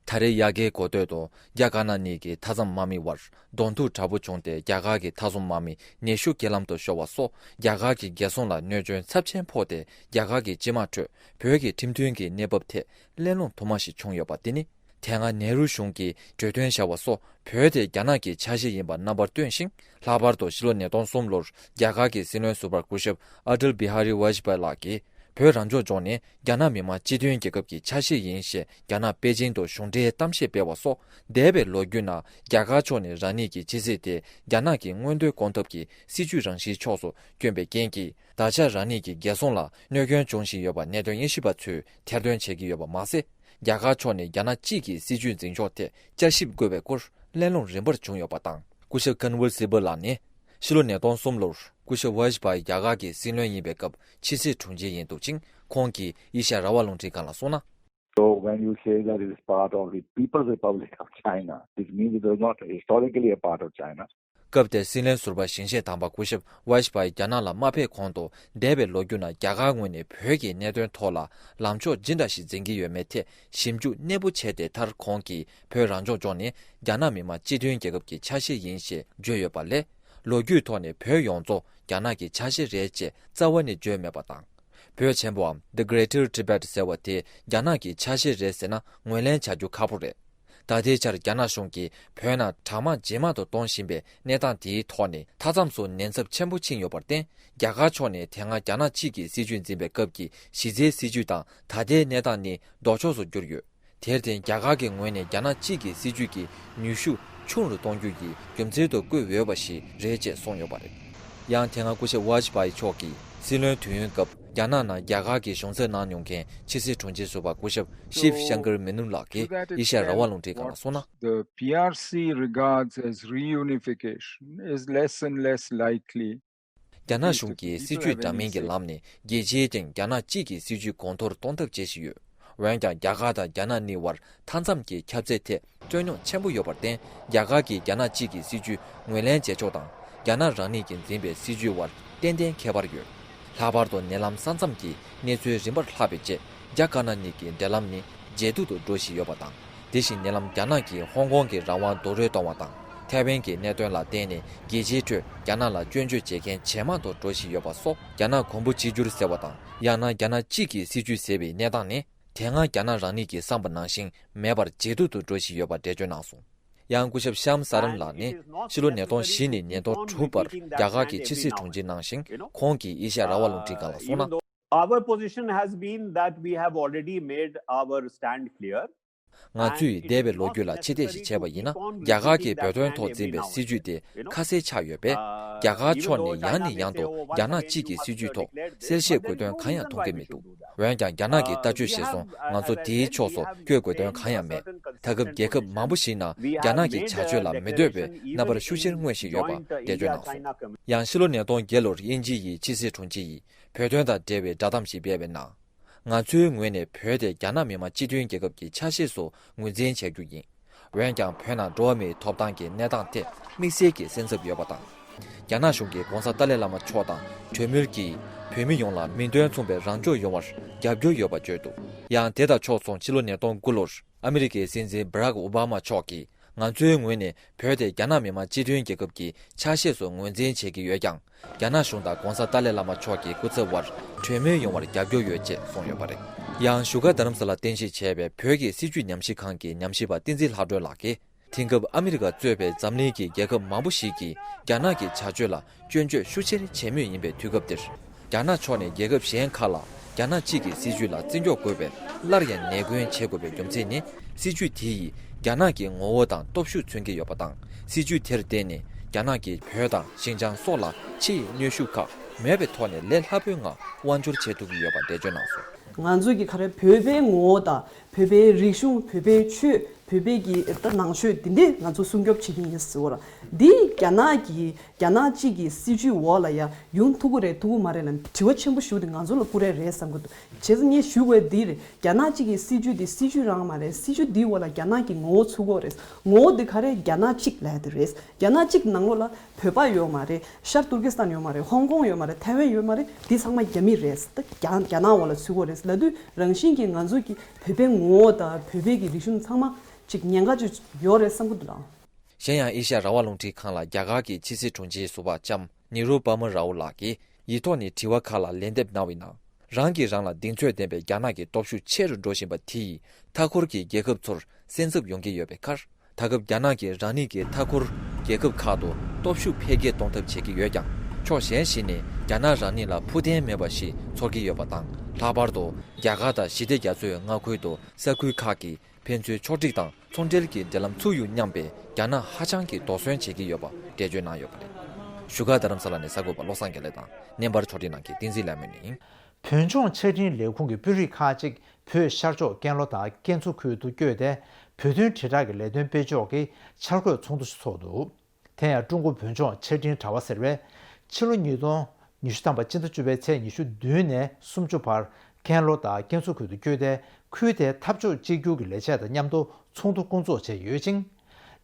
ད་རེས་དབྱར་ཁའི་འགོ་སྟོད་དུ་རྒྱ་དཀར་ནག་གཉིས་ཀྱི་མཐའ་མཚམས་དམག་མི་དབར་གདོང་ཐུག་དྲག་པོ་བྱུང་སྟེ། རྒྱ་གར་གྱི་མཐའ་སྲུང་དམག་མི་ཉི་ཤུ་རྐྱེན་ལམ་དུ་ཤོར་བ་སོགས་རྒྱ་གར་གྱི་རྒྱལ་སྲུང་ལ་གནོད་སྐྱོན་ཚབས་ཆེན་ཕོག་སྟེ། རྒྱ་གར་གྱི་སྤྱི་དམངས་ཁྲོད་བོད་ཀྱི་ཁྲིམས་མཐུན་གྱི་གནས་བབ་ཐད་གླེང་སློང་དུ་མ་ཞིག་བྱུང་ཡོད་པ་དེ་ནི། དེ་སྔ་ནེ་རུ་གཞུང་གིས་གྲོས་མཐུན་བཞག་པ་སོགས་བོད་དེ་རྒྱ་ནག་གི་ཆ་ཤས་ཡིན་པ་རྣམ་པར་སྟོན་ཞིང་། ལྷག་པར་དུ་ཕྱི་ལོ་ཉིས་སྟོང་གསུམ་ལོར་རྒྱ་གར་གྱི་སྲིད་བློན་ཟུར་པ་སྐུ་ཞབས་ཨ་ཏལ་བི་ཧ་རི་ཝཱཇ་པཱ་ལགས་ཀྱིས། བོད་རང་སྐྱོང་ལྗོངས་ནི་རྒྱ་ནག་མི་དམངས་སྤྱི་མཐུན་རྒྱལ་ཁབ་ཀྱི་ཆ་ཤས་ཡིན་ཞེས་རྒྱ་ནག་པེ་ཅིང་དུ་གཞུང་འབྲེལ་གཏམ་བཤད་སྤེལ་བ་སོགས། འདས་པའི་ལོ་རྒྱུས་ནང་རྒྱ་གར་ཕྱོགས་ནས་རང་ཉིད་ཀྱི་ཕྱི་སྲིད་དེ་རྒྱ་ནག་གི་མངོན་འདོད་སྐོང་ཐབས་ཀྱི་སྲིད་ཇུས་རང་བཞིན་ཕྱོགས་སུ་བསྐྱོན་པའི་རྐྱེན་གྱིས། ད་ཆ་རང་ཉིད་ཀྱི་རྒྱལ་སྲུང་ལ་གནོད་སྐྱོན་འབྱུང་བཞིན་ཡོད་པ་གནད་དོན་དབྱེ་ཞིབ་པ་ཚོས་ཐེར་འདོན་བྱེད་ཀྱི་ཡོད་པ་མ་ཟད། རྒྱ་གར་ཕྱོགས་ནས་རྒྱ་ནག་གཅིག་གི་སྲིད་ཇུས་འཛིན་ཕྱོགས་ཐད་བསྐྱར་ཞིབ་དགོས་པའི་སྐོར་གླེང་སློང་རིམ་པར་བྱུང་ཡོད་པ་དང་། སྐུ་ཞབས་ཀན་ཝལ་སི་པར་ལགས་ནི། ཕྱི་ལོ་ཉིས་སྟོང་གསུམ་ལོར་སྐུ་ཞབས་ཝཱཇ་པཱ་ཡི་རྒྱ་གར་གྱི་སྲིད་བློན་ཡིན་པའི་སྐབས་ཕྱི་སྲིད་དྲུང་ཆེ་ཡིན་འདུག་ཅིང་། ཁོང་གིས་ཨེ་ཤ་ཡ་རང་དབང་རླུང་འཕྲིན་ཁང་ལ་གསུངས་ན། So when you say that it is part of the People's Republic of China, this means it was not historically a part of China. སྐབས་དེར་སྲིད་བློན་ཟུར་པ་ཞིང་ཆེན་དམ་པ་སྐུ་ཞབས་ཝཱཇ་པཱ་ཡི་རྒྱ་ནག་ལ་མ་ཕེབས་གོང་དུ། འདས་པའི་ལོ་རྒྱུས་ནང་རྒྱ་གར་ངོས་ནས་བོད་ཀྱི་གནད་དོན་ཐོག་ལ་ལངས་ཕྱོགས་ཇི་འདྲ་ཞིག་འཛིན་གྱི་ཡོད་མེད་ཐད་ཞིབ་འཇུག་གནད་པོ་བྱས་ཏེ། མཐར་ཁོང་གིས་བོད་རང་སྐྱོང་ལྗོངས་ནི་རྒྱ་ནག་མི་དམངས་སྤྱི་མཐུན་རྒྱལ་ཁབ་ཀྱི་ཆ་ཤས་ཡིན་ཞེས་བརྗོད་ཡོད་པ་ལས། ལོ་རྒྱུས་ཐོག་ནས་བོད་ཡོངས་རྫོགས་རྒྱ་ནག་གི་ཆ་ཤས་རེད་ཅེས་རྩ་བ་ནས་བརྗོད་མེད་པ་དང་། བོད་ཆེན་པོའམ་The Greater Tibet ཟེར་བ་དེ་རྒྱ་ནག་གི་ཆ་ཤས་རེད་ཟེར་ན་ངོས་ལེན་བྱ་རྒྱུ་ཁག་པོ་རེད། ད་ལྟའི་ཆར་རྒྱ་ནག་གཞུང་གིས་བོད་ནང་གྲང་དམག་ཇེ་མང་དུ་གཏོང་བཞིན་པའི་གནས་སྟངས་དེའི་ཐོག་ནས། མཐའ་མཚམས་སུ་ཉེན་ཚབས་ཆེན་པོ་ཕྱིན་ཡོད་པར་བརྟེན། རྒྱ་གར་ཕྱོགས་ནས་དེ་སྔ་རྒྱ་ནག་གཅིག་གི་སྲིད་བྱུས་འཛིན་པའི་སྐབས་ཀྱི་གཞི་རྩའི་སྲིད་བྱུས་དང་ད་ལྟའི་གནས་སྟངས་ནི་ལྡོག་ཕྱོགས་སུ་གྱུར་ཡོད། དེར་བརྟེན། རྒྱ་གར་གྱི་ངོས་ནས་རྒྱ་ནག་གཅིག་གི་སྲིད་བྱུས་ཀྱི་ནུས་ཤུགས་ཆུང་རུ་གཏོང་རྒྱུ་ཡི་རྒྱུ་མཚན་དུ་བཀོད་འོས་པ་ཞིག་རེད་ཅེས་གསུངས་ཡོད་པ་རེད། ཡང་དེ་སྔ་སྐུ་ཞབས་ཝཱཇ་པཱ་ཡི་མཆོག་གིས་སྲིད་བློན་དུས་ཡུན་སྐབས་རྒྱ་ནག་ནང་རྒྱ་གར་གྱི་གཞུང་ཚབ་གནང་མྱོང་མཁན་ཕྱི་སྲིད་དྲུང་ཆེ་ཟུར་པ་སྐུ་ཞབས་ཤིབ་ཤང་ཀར་མེ་ནོན་ལགས་ཀྱིས་ཨེ་ཤ་ཡ་རང་དབང་རླུང་འཕྲིན་ཁང་ལ་གསུངས་ན། The P R C regards as reunification is less and less likely. རྒྱ་ནག་གཞུང་གིས་སྲིད་ཇུས་འདྲ་མིན་གྱི་ལམ་ནས་རྒྱལ་སྤྱིའི་སྟེང་རྒྱ་ནག་གཅིག་གི་སྲིད་ཇུས་གོང་མཐོར་གཏོང་ཐབས་བྱེད་བཞིན་ཡོད། འོན་ཀྱང་། རྒྱ་གར་དང་རྒྱ་ནག་གཉིས་བར་མཐའ་མཚམས་ཀྱི་ཁྱབ་ཚད་ཐད་རྩོད་རྙོག་ཆེན་པོ་ཡོད་པར་བརྟེན། རྒྱ་གར་གྱིས་རྒྱ་ནག་གཅིག་གི་སྲིད་ཇུས་ངོས་ལེན་བྱེད་ཕྱོགས་དང་། རྒྱ་ནག་རང་ཉིད་ཀྱིས་འཛིན་པའི་སྲིད་ཇུས་བར་ཏན་ཏན་ཁྱད་པར་ཡོད། ལྷག་པར་དུ་ཉེ་ལམ་ས་མཚམས་ཀྱི་གནས་ཚུལ་རིམ་པར་ལྷག་པའི་རྗེས། རྒྱ་དཀར་ནག་གཉིས་ཀྱི་འབྲེལ་ལམ་ནི་ཇེ་སྡུག་ཏུ་འགྲོ་བཞིན་ཡོད་པ་དང་། དེ་བཞིན་ཉེ་ལམ་རྒྱ་ནག་གིས་ཧོང་ཀོང་གི་རང་དབང་རྡོག་རོལ་གཏོང་བ་དང་། ཐའེ་ཝན་གྱི་གནད་དོན་ལ་བརྟེན་ནས་རྒྱལ་སྤྱིའི་ཁྲོད་རྒྱ་ནག་ལ་སྐྱོན་བརྗོད་བྱེད་མཁན་ཇེ་མང་དུ་འགྲོ་བཞིན་ཡོད་པ་སོགས། རྒྱ་ནག་གོང་བུ་གཅིག་གྱུར་ཟེར་བ་དང་། ཡང་ན་རྒྱ་ནག་གཅིག་གི་སྲིད་བྱུས་ཟེར་བའི་གནས་སྟངས་ནི། དེ་སྔ་རྒྱ་ནག་རང་ཉིད་ཀྱིས་བསམ་པ་ནང་བཞིན་མེད་པར་ཇེ་སྡུག་ཏུ་འགྲོ་བཞིན་ཡོད་པ་འགྲེལ་བརྗོད་གནང་སོང་། ཡང་སྐུ་ཞབས་ཤམ་ས་རམ་ལགས་ནི་ཕྱི་ལོ་ཉིས་སྟོང་བཞི་ནས་ཉིས་སྟོང་དྲུག་བར་རྒྱ་གར་གྱི་ཕྱི་སྲིད་དྲུང་ཆེ་གནང་ཞིང་། ཁོང་གིས་ཨེ་ཤ་ཡ་རང་དབང་རླུང་འཕྲིན་ཁང་ལ་གསུངས་ན། Our position has been that we have already made our stand clear. ང་ཚོས་འདས་པའི་ལོ་རྒྱུས་ལ་ཕྱིར་བལྟས་ཤིག་བྱས་པ་ཡིན་ན། རྒྱ་གར་གྱིས་བོད་དོན་ཐོག་འཛིན་པའི་སྲིད་ཇུས་དེ་ཁ་གསལ་ཆགས་ཡོད་པས། རྒྱ་གར་ཕྱོགས་ནས་ཡང་ནས་ཡང་དུ་རྒྱ་ནག་གཅིག་གི་སྲིད་ཇུས་ཐོག་གསལ་བཤད་དགོས་དོན་གང་ཡང་མཐོང་གི་མི་འདུག་འོན་ཀྱང་། རྒྱ་ནག་གི་ལྟ་སྤྱོད་གཞིར་བཟུང་ང་ཚོ་དེའི་ཕྱོགས་སུ་བསྐྱོད་དགོས་དོན་གང་ཡང་མེད། ད་སྐབས་རྒྱལ་ཁབ་མང་པོ་ཞིག་ནང་རྒྱ་ནག་གི་བྱ་སྤྱོད་ལ་མི་འདོད་པའི་རྣམ་པར་ཤུགས་ཆེར་མངོན་བཞིན་ཡོད་པ་འགྲེལ་བརྗོད་གནང་སོང་། ཡང་ཕྱི་ལོ་ཉིས་སྟོང་བརྒྱད་ལོར་དབྱིན་ཇི་ཡི་ཕྱི་སྲིད་དྲུང་ཆེ་ཡིས་བོད་དོན་དང་འབྲེལ་བའི་བསྒྲགས་གཏམ་ཞིག་སྤེལ་བའི་ནང་། ང་ཚོའི་ངོས་ནས་བོད་དེ་རྒྱ་ནག་མི་དམངས་སྤྱི་མཐུན་རྒྱལ་ཁབ་ཀྱི་ཆ་ཤས་སུ་ངོས་འཛིན་བྱ་རྒྱུ་ཡིན། འོན་ཀྱང་། བོད་ནང་འགྲོ་བ་མིའི་ཐོབ་ཐང་གི་གནས་སྟངས་ཐད་དམིགས་བསལ་གྱི་སེམས་འཚབ་ཡོད་པ་དང་། རྒྱ་ནག་གཞུང་གིས་༸གོང་ས་ཏཱ་ལའི་བླ་མ་མཆོག་དང་གྲོས་མོལ་གྱིས། བོད་མི་ཡོངས་ལ་མིང་དོན་མཚུངས་པའི་རང་སྐྱོང་ཡོང་བར་རྒྱབ་སྐྱོར་ཡོད་པ་བརྗོད་འདུག་ཡང་། དེ་དང་ཕྱོགས་མཚུངས་ཕྱི་ལོ་ཉིས་སྟོང་དགུ་ལོར་ཨ་མི་རི་ཀའི་སྲིད་འཛིན་བྷ་རག་ཨོ་བྷ་མ་མཆོག་གིས། ང་ཚོའི་ངོས་ནས་བོད་དེ་རྒྱ་ནག་མི་དམངས་སྤྱི་མཐུན་རྒྱལ་ཁབ་ཀྱི་ཆ་ཤས་སུ་ངོས་འཛིན་བྱེད་ཀྱི་ཡོད་ཀྱང་། རྒྱ་ནག་གཞུང་དང་༸གོང་ས་ཏཱ་ལའི་བླ་མ་མཆོག་གི་སྐུ་ཚབ་དབར་གྲོས་མོལ་ཡོང་བར་རྒྱབ་སྐྱོར་ཡོད་ཅེས་གསུངས་ཡོད་པ་རེད། ཡང་བཞུགས་སྒར་རྡ་རམ་ས་ལ་རྟེན་གཞི་བྱས་པའི་བོད་ཀྱི་སྲིད་བྱུས་ཉམས་ཞིབ་ཁང་གི་ཉམས་ཞིབ་པ་བསྟན་འཛིན་ལྷག་སྒྲོན་ལགས་ཀྱིས། དེང་སྐབས་ཨ་མི་རི་ཀ་གཙོས་པའི་འཛམ་གླིང་གི་རྒྱལ་ཁབ་མང་པོ་ཞིག་གིས་རྒྱ་ནག་གི་བྱ་སྤྱོད་ལ་སྐྱོན་བརྗོད་ཤུགས་ཆེར་བྱེད་མུས་ཡིན་པའི་དུས་སྐབས་འདིར། རྒྱ་ནག་ཕྱོགས་ནས་རྒྱལ་ཁབ་གཞན་ཁག་ལ་རྒྱ་ནག་གཅིག་གི་སྲིད་བྱུས་ལ་བརྩི་འཇོག་དགོས་པའི་སླར་ཡང་ནན་སྐུལ་བྱེད་དགོས་པའི་རྒྱུ་མཚན་ནི། སྲིད་བྱུས་དེ་ཡིས་རྒྱ་ནག་གི་ངོ་བོ་དང་སྟོབས་ཤུགས་མཚོན་གྱི་ཡོད་པ་དང་། སྲིད་བྱུས་དེར་བརྟེན་ནས་རྒྱ་ནག་གིས་བོད་དང་ཤིན་ཅང་སོགས་ལ་ཕྱི་ཡི་གནོན་ཤུགས་ཁག་མེད་པའི་ཐོག་ནས་ལས་སླ་པོའི་ངང་དབང་སྒྱུར་བྱེད་ཐུབ་ཀྱི་ཡོད་པ་འགྲེལ་བརྗོད་གནང་སོང་། ང་ཚོས་ཀྱི་ག་རེ། བོད་པའི་ངོ་བོ་དང་། བོད་པའི་རིག་གཞུང་། བོད་པའི་ཆོས། བོད་པའི་གི་ད་ནང་ཆོས་འདི་འདྲས་ང་ཚོ་སྲུང་སྐྱོབ་བྱེད་ཀྱི་ཡིན་ཟེར་བ་ལ། འདི་རྒྱ་ནག་གི་རྒྱ་ནག་གཅིག་གི་སྲིད་བྱུས་འོག་ལ་ཡ་ཡོང་ཐུབ་ཀྱི་རེད་ཐུབ་ཀྱི་མ་རེད་ལ་དྲི་བ་ཆེན་པོ་ཞིག་འདི་ང་ཚོ་ལ་བསྐུར་ཡ་རེད་བསམ་གྱི་འདུག་བྱས་ཙང་ངས་ཞུ་དགོས་འདི་རེད། རྒྱ་ནག་གཅིག་གི་སྲིད་བྱུས་འདི་སྲིད་བྱུས་རང་མ་རེད། སྲིད་བྱུས་འདིའི་འོག་ལ་རྒྱ་ནག་གི་ངོ་བོ་ཚུད་ཀྱི་ཡོད་རེད། ངོ་བོ་འདི་ག་རེ། རྒྱ་ནག་གཅིག་ལབ་ཡ་འདི་རེད། རྒྱ་ནག་གཅིག་ནང་ལོགས་ལ་བོད་པ་ཡོད་མ་རེད། ཤར་ཏུར་ཀི་སི་ཐན་ཡོད་མ་རེད། ཧོང་ཀོང་ཡོད་མ་རེད། ཐའེ་ཝན་ཡོད་མ་རེད། འདི་ཚང་མ་རྒྱ་མི་རེད། ད་རྒྱ་རྒྱ་ནག་འོག་ལ་ཚུད་ཀྱི་ཡོད་རེད་ལབ་དུས་རང་བཞིན་གྱིས་ང་ཚོ་གི་བོད་པའི་ངོ་བོ་དང་བོད་པའི་གི་རིག་གཞུང་ཚང་མ་ཅིག་ཉེན་ཁ་ཅིག་ཡོད་རེད་བསམ་གྱི་འདུག་ལགས། གཞན་ཡང་ཨེ་ཤ་ཡ་རང་དབང་རླུང་འཕྲིན་ཁང་ལ་རྒྱ་གར་གྱི་ཕྱི་སྲིད་དྲུང་ཆེ་ཟུར་པ་ལྕམ་ནི་རུ་པ་མ་རའུ་ལགས་ཀྱིས་ཡིག་ཐོག་ནས་དྲི་བ་ཁག་ལ་ལན་འདེབས་གནང་བའི་ནང་། རང་གིས་རང་ལ་གདེང་ཚོད་ལྡན་པའི་རྒྱ་ནག་གི་སྟོབས་ཤུགས་ཆེ་རུ་འགྲོ་བཞིན་པ་དེ་ཡིས་མཐའ་འཁོར་གྱི་རྒྱལ་ཁབ་ཚོར་སེམས་འཚབ་ཡོང་གི་ཡོད་པའི་ཁར། ད་སྐབས་རྒྱ་ནག་གིས་རང་ཉིད་ཀྱི་མཐའ་འཁོར་རྒྱལ་ཁབ་ཁག་ཏུ་སྟོབས་ཤུགས་འཕེལ་རྒྱས་གཏོང་ཐབས་བྱེད་ཀྱི་ཡོད་ཀྱང་། ཕྱོགས་གཞན་ཞིག་ནས་རྒྱ་ནག་རང་ཉིད་ལ་ཕུགས་བརྟན་མེད་པ་ཞིག་ཚོར་གྱི་ཡོད་པ་དང་། ལྷག་པར་དུ་རྒྱ་གར་དང་ཞི་བདེ་རྒྱ་མཚོའི་མངའ་ཁུལ་དུ་ས་ཁུལ་ཁག་གིས་ཕན་ཚུན་ཕྱོགས་སྒྲིག་དང་ཚོང་འབྲེལ་གྱི་འབྲེལ་ལམ་ཚུགས་ཡོང་སྙམ་པའི་རྒྱ་ནག་ཧ་ཅང་གིས་དོགས་ཟོན་བྱེད་ཀྱི་ཡོད་པ་འགྲེལ་བརྗོད་གནང་ཡོད་པ་རེད། བཞུགས་སྒར་རྡ་རམ་ས་ལ་ནས་གསར་འགོད་པ་བློ་བཟང་དགེ་ལེགས་དང་། བརྙན་པར་ཕྱོགས་སྒྲིག་གནང་མཁན་བསྟན་འཛིན་ལྷ་མོ་ཡིན། བོད་ལྗོངས་ཆ་འཕྲིན་ལས་ཁུངས་ཀྱི་དཔོན་རིགས་ཁག་ཅིག་བོད་ཤར་ཕྱོགས་ཀན་ལྷོ་དང་ཀན་སུའུ་ཁུལ་དུ་བསྐྱོད་དེ། བོད་དོན་དྲིལ་བསྒྲགས་ཀྱི་ལས་དོན་སྤེལ་ཕྱོགས་ཀྱི་འཆར་འགོད་ཚོགས་འདུ་ཞིག་ཚོགས་འདུག་དེ་ཡང་ཀྲུང་གོ་བོད་ལྗོངས་ཆ་འཕྲིན་དྲ་བ་ཟེར་བས། ཕྱི་ལོ་ཉིས་སྟོང་ཉི་ཤུ་ཐམ་པ་སྤྱི་ཟླ་བཅུ་པའི་ཚེས་ཉི་ཤུ་བདུན་ནས་སུམ་ཅུ་བར་ཀན་ལྷོ་དང་ཀན་སུའུ་ཁུལ་དུ་བསྐྱོད་དེ། ཁུལ་དེའི་འཐབ་ཕྱོགས་གཅིག་གྱུར་གྱི་ལས་བྱེད་དང་མཉམ་དུ་ཚོགས་འདུ་བསྐོང་ཚོགས་བྱས་ཡོད་ཅིང་།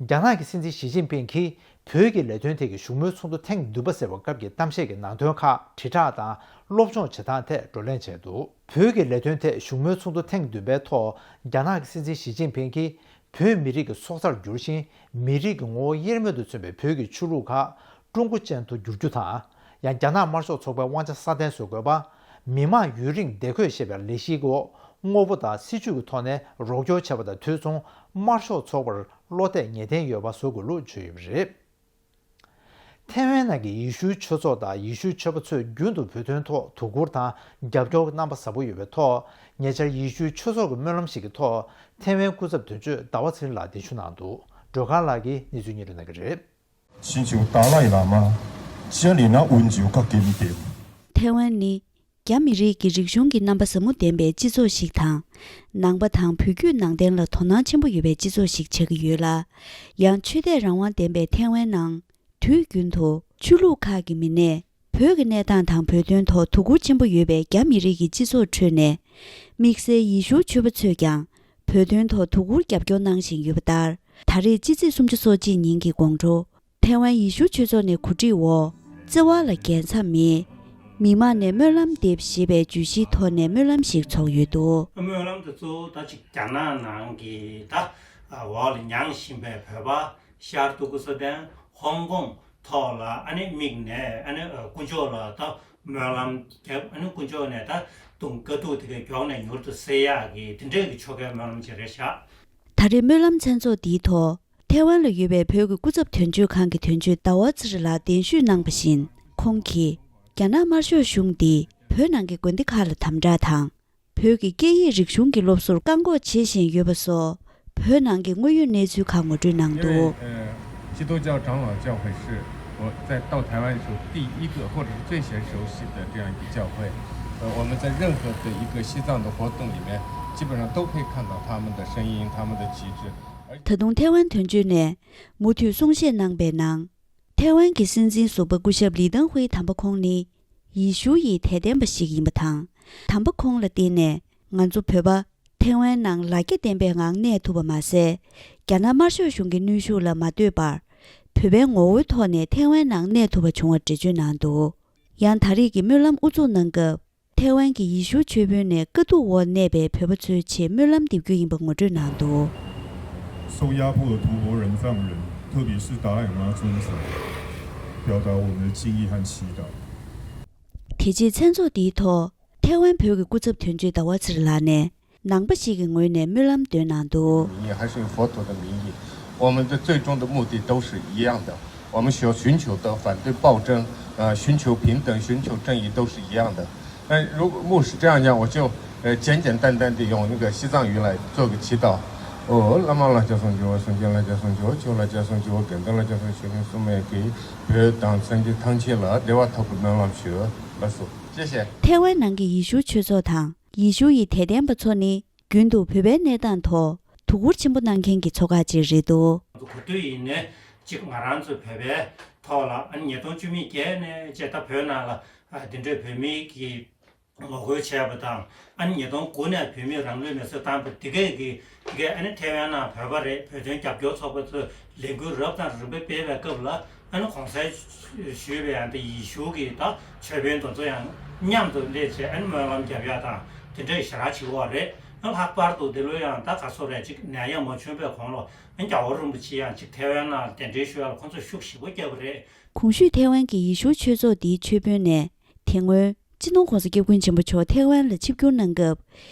རྒྱ་ནག་གི་སྲིད་འཛིན་ཞི་ཅིན་ཕིང་གིས་བོད་ཀྱི་ལས་དོན་ཐད་ཀྱི་བཞུགས་མོལ་ཚོགས་འདུ་ཐེངས་བདུན་པ་ཟེར་བ་སྐབས་ཀྱི་གཏམ་བཤད་ཀྱི་ནང་དོན་ཁག་དྲིལ་བསྒྲགས་དང་སློབ་སྦྱོང་བྱེད་སྟངས་ཐད་བགྲོ་གླེང་བྱས་འདུག་བོད་ཀྱི་ལས་དོན་ཐད་བཞུགས་མོལ་ཚོགས་འདུ་ཐེངས་བདུན་པའི་ཐོག་རྒྱ་ནག་གི་སྲིད་འཛིན་ཞི་ཅིན་ཕིང་གིས། བོད་མི་རིགས་ཀྱི་སྲོག་རྩར་གྱུར་ཞིང་། མི་རིགས་ཀྱི་ངོ་བོ་དབྱེར་མེད་དུ་མཚོན་པའི་བོད་ཀྱི་ཆོས་ལུགས་ཁག་ཀྲུང་གོ་ཅན་དུ་བསྒྱུར་རྒྱུ་དང་། ཡང་། རྒྱ་ནག་དམར་ཤོག་ཚོགས་པའི་དབང་ཆ་སྲ་བརྟན་བཟོ་དགོས་པ། མི་དམངས་ཡུན་རིང་བདེ་འཁོད་ཞེས་པའི་ལས་གཞིའི་འོག་དངོས་པོ་དང་སྲིད་ཇུས་ཀྱི་ཐོག་ནས་རོགས་སྐྱོར་བྱས་པ་དང་དུས་མཚུངས། དམར་ཤོག་ཚོགས་པར་བློ་གཏད་ངེས་གཏན་ཡོད་པ་བཟོ་དགོས་ལུགས་བརྗོད་ཡོད་པ་རེད། ཐའེ་ཝན་ནང་གི་ཡེ་ཤུའི་ཆོས་ཚོགས་དང་ཡེ་ཤུའི་ཆོས་པ་ཚོས་རྒྱུན་དུ་བོད་དོན་ཐོག་དོ་ཁུར་དང་རྒྱབ་སྐྱོར་གནང་པ་ཟབ་པོ་ཡོད་པའི་ཐོག་ཉེ་ཆར་ཡེ་ཤུའི་ཆོས་ཚོགས་ཀྱི་སྨོན་ལམ་ཞིག་གི་ཐོག་ཐའེ་ཝན་སྐུ་ཚབ་དོན་གཅོད་ཟླ་བ་ཚེ་རིང་ལགས་གདན་ཞུ་གནང་འདུག་སྒྲོལ་དཀར་ལགས་ཀྱིས་གནས་ཚུལ་སྙན་སྒྲོན་གནང་གི་རེད། 请求达赖喇嘛降临啊，恩久克给你点。 ཐའེ་ཝན་ནི་རྒྱ་མི་རིགས་ཀྱི་རིག་གཞུང་གི་རྣམ་པ་ཟབ་མོ་ལྡན་པའི་སྤྱི་ཚོགས་ཤིག་དང་། ནང་པ་དང་བོད་བརྒྱུད་ནང་བསྟན་ལ་དོ་སྣང་ཆེན་པོ་ཡོད་པའི་སྤྱི་ཚོགས་ཤིག་ཆགས་ཀྱི་ཡོད་ལ། ཡང་ཆོས་དད་རང་དབང་ལྡན་པའི་ཐའེ་ཝན་ནང་དུས་རྒྱུན་དུ་ཆོས་ལུགས་ཁག་གི་མི་སྣས་བོད་ཀྱི་གནས་སྟངས་དང་བོད་དོན་ཐོག་དོ་ཁུར་ཆེན་པོ་ཡོད་པའི་རྒྱ་མི་རིགས་ཀྱི་སྤྱི་ཚོགས་ཁྲོད་ནས། དམིགས་བསལ་ཡེ་ཤུའི་ཆོས་པ་ཚོས་ཀྱང་བོད་དོན་ཐོག་དོ་ཁུར་རྒྱབ་སྐྱོར་གནང་བཞིན་ཡོད་པ་ལྟར། ད་རེས་སྤྱི་ཚེས་སུམ་ཅུ་སོ་གཅིག་ཉིན་གྱི་དགོང་དྲོ། ཐའེ་ཝན་ཡེ་ཤུ་ཆོས་ཚོགས་ནས་གོ་སྒྲིག་འོག་བརྩེ་བ་ལ་རྒྱལ་མཚམས་མེད། མི་མང་ནས་སྨོན་ལམ་འདེབས་ཞེས་པའི་བརྗོད་གཞིའི་ཐོག་ནས་སྨོན་ལམ་ཞིག་ཚོགས་ཡོད་འདུག་སྨོན་ལམ་དེ་ཚོ་ད་ཅིག་རྒྱ་ནག་ནང་གི་ད་འོག་ལ་མྱངས་བཞིན་པའི་བོད་པ་ཤར་ཏུར་ཀི་སི་ཐན་ཧོང་ཀོང་ཐོག་ལ་ཨ་ནི་དམིགས་ནས་ཨ་ནི་དཀོན་མཆོག་ལ་ད་སྨོན་ལམ་བརྒྱབ། ཨ་ནི་དཀོན་མཆོག་ནས་ད་དུང་དཀའ་སྡུག་དེ་གའི་མགྱོགས་ནས་མྱུར་དུ་སེལ་ཡག་གི་དེ་འདྲའི་གི་ཆོ་གའི་སྨོན་ལམ་ཅིག་རེད་ཤག་ད་རེས་སྨོན་ལམ་མཚན་ཚོགས་འདིའི་ཐོག་ཐའེ་ཝན་ལ་ཡོད་པའི་བོད་ཀྱི་སྐུ་ཚབ་དོན་གཅོད་ཁང་གི་དོན་གཅོད་ཟླ་བ་ཚེ་རིང་ལགས་གདན་ཞུས་གནང་བ་བཞིན། ཁོང་གིས་རྒྱ་ནག་དམར་ཤོག་གཞུང་འདིས་བོད་ནང་གི་དགོན་སྡེ་ཁག་ལ་དམ་དྲག་དང་། བོད་ཀྱི་སྐད་ཡིག་རིག་གཞུང་གི་སློབ་གསོར་བཀག་འགོག་བྱེད་བཞིན་ཡོད་པ་སོགས། བོད་ནང་གི་དངོས་ཡོད་གནས་ཚུལ་ཁག་ངོ་སྤྲོད་གནང་འདུག། 因为，呃，基督教长老教会是我在到台湾的时候第一个或者是最先熟悉的这样一个教会。呃，我们在任何的一个西藏的活动里面，基本上都可以看到他们的身影、他们的旗帜。而且 ད་དུང་ཐའེ་ཝན་དོན་གཅོད་ནས་མུ་མཐུད་གསུང་བཤད་གནང་པའི་ནང་། ཐའེ་ཝན་གྱི་སྲིད་འཛིན་ཟུར་པ་སྐུ་ཞབས་ལི་ཏང་ཧུའེ་དམ་པ་ཁོང་ནི་ཡེ་ཤུ་ཡི་དད་ལྡན་པ་ཞིག་ཡིན་པ་དང་། དམ་པ་ཁོང་ལ་བརྟེན་ནས་ང་ཚོ་བོད་པ་ཐའེ་ཝན་ནང་ལ་རྒྱ་ལྡན་པའི་ངང་གནས་ཐུབ་པ་མ་ཟད། རྒྱ་ནག་དམར་ཤོག་གཞུང་གི་གནོན་ཤུགས་ལ་མ་ལྟོས་པར། བོད་པའི་ངོ་བོའི་ཐོག་ནས་ཐའེ་ཝན་ནང་གནས་ཐུབ་པ་བྱུང་བར་འགྲེལ་བརྗོད་གནང་འདུག། ཡང་ད་རེས་ཀྱི་སྨོན་ལམ་དབུ་འཛུགས་གནང་སྐབས། ཐའེ་ཝན་གྱི་ཡེ་ཤུ་ཆོས་དཔོན་ནས་དཀའ་སྡུག་འོག་གནས་པའི་བོད་པ་ཚོའི་ཆེད་སྨོན་ལམ་འདེབས་རྒྱུ་ཡིན་པ་ངོ་སྤྲོད་གནང་འདུག། 受压迫的吐蕃人、藏人，特别是达赖喇嘛尊者，表达我们的敬意和祈祷。 དེ་རྗེས་མཚན་ཚོགས་འདིའི་ཐོག་ཐའེ་ཝན་བོད་ཀྱི་སྐུ་ཚབ་དོན་གཅོད་ཟླ་བ་ཚེ་རིང་ལགས་ནས་ནང་པ་ཞིག་གི་ངོས་ནས་སྨོན་ལམ་འདོན་གནང་འདུག། 名义，还是用佛陀的名义，我们的最终的目的都是一样的，我们需要寻求的反对暴政，呃，寻求平等，寻求正义都是一样的。那如果牧师这样讲，我就呃简简单单的用那个西藏语来做个祈祷。哦，拉玛拉加松觉，松杰拉加松觉，丘拉加松觉，跟德拉加松觉，跟苏梅给别当成的汤切了，对吧？他不能乱学，那是，谢谢。 ཐའེ་ཝན་ནང་གི་ཡེ་ཤུ་ཆོས་ཚོགས་དང་ཡེ་ཤུ་ཡི་དད་ལྡན་པ་ཚོ་ནི་རྒྱུན་དུ་བོད་པའི་གནས་སྟངས་ཐོག་དོ་ཁུར་ཆེན་པོ་གནང་མཁན་གྱི་ཚོགས་ཁག་ཅིག་རེད་འདུག། གོ་ཐོས་ཡིན་ནའི་གཅིག་ང་རང་ཚོ་བོད་པའི་ཐོག་ལ་ཨ་ནི་ཉིས་སྟོང་བཅུ་མེད་བརྒྱད་ནས་བཅས་ད་བོད་ནང་ལ་ཨ་འདི་འདྲའི་བོད་མི་གི་ངོ་རྒོལ་བྱས་པ་དང་། ཨ་ནི་ཉིས་སྟོང་དགུ་ནས་བོད་མིས་རང་ལུས་མེར་སྲེག་བཏང་བ་དེ་གས་ཀྱི་དེ་གས་ཨ་ནི་ཐའེ་ཝན་ནང་བོད་པ་རེད། བོད་དོན་རྒྱབ་སྐྱོར་ཚོགས་པ་ཚོས་ལས་འགུལ་རབ་དང་རིམ་པ་སྤེལ་བའི་སྐབས་ལ། ཨ་ནི་གོང་གསལ་ཞུས་པའི་ཡང་དེ་ཡེ་ཤུ་གི་ད་ཆོས་དཔོན་དེ་ཚོ་ཡང་མཉམ་དུ་སླེབས་བྱས་ཨ་ནི་སྨོན་ལམ་རྒྱབ་ཡག་དང་དེ་འདྲ་ཞེ་དྲག་བྱེད་ཀྱི་ཡོད་རེད། ཨ་ལྷག་པར་དུ་འདི་ལོ་ཡང་ད་ག་ཚོད་རེད། ཅིག་ནད་ཡམས་མ་བྱུང་བའི་གོང་ལ་ཨ་ནི་རྒྱལ་བ་རིན་པོ་ཆེ་ཡང་ཅིག་ཐའེ་ཝན་ནང་གདན་འདྲེན་ཞུ་ཡག་ལ་ཁོང་ཚོས་ཤུགས་ཞེ་པོ་བརྒྱབ་པ་རེད། གོང་ཞུས་ཐའེ་ཝན་གྱི་ཡེ་ཤུ་ཆོས་ཚོགས་འདིའི་ཆོས་དཔོན་ནས་དེ་སྔོན་སྤྱི་ནོར་༸གོང་ས་༸སྐྱབས་མགོན་ཆེན་པོ་མཆོག་ཐའེ་ཝན་ལ་ཆིབས་བསྒྱུར་གནང་སྐབས་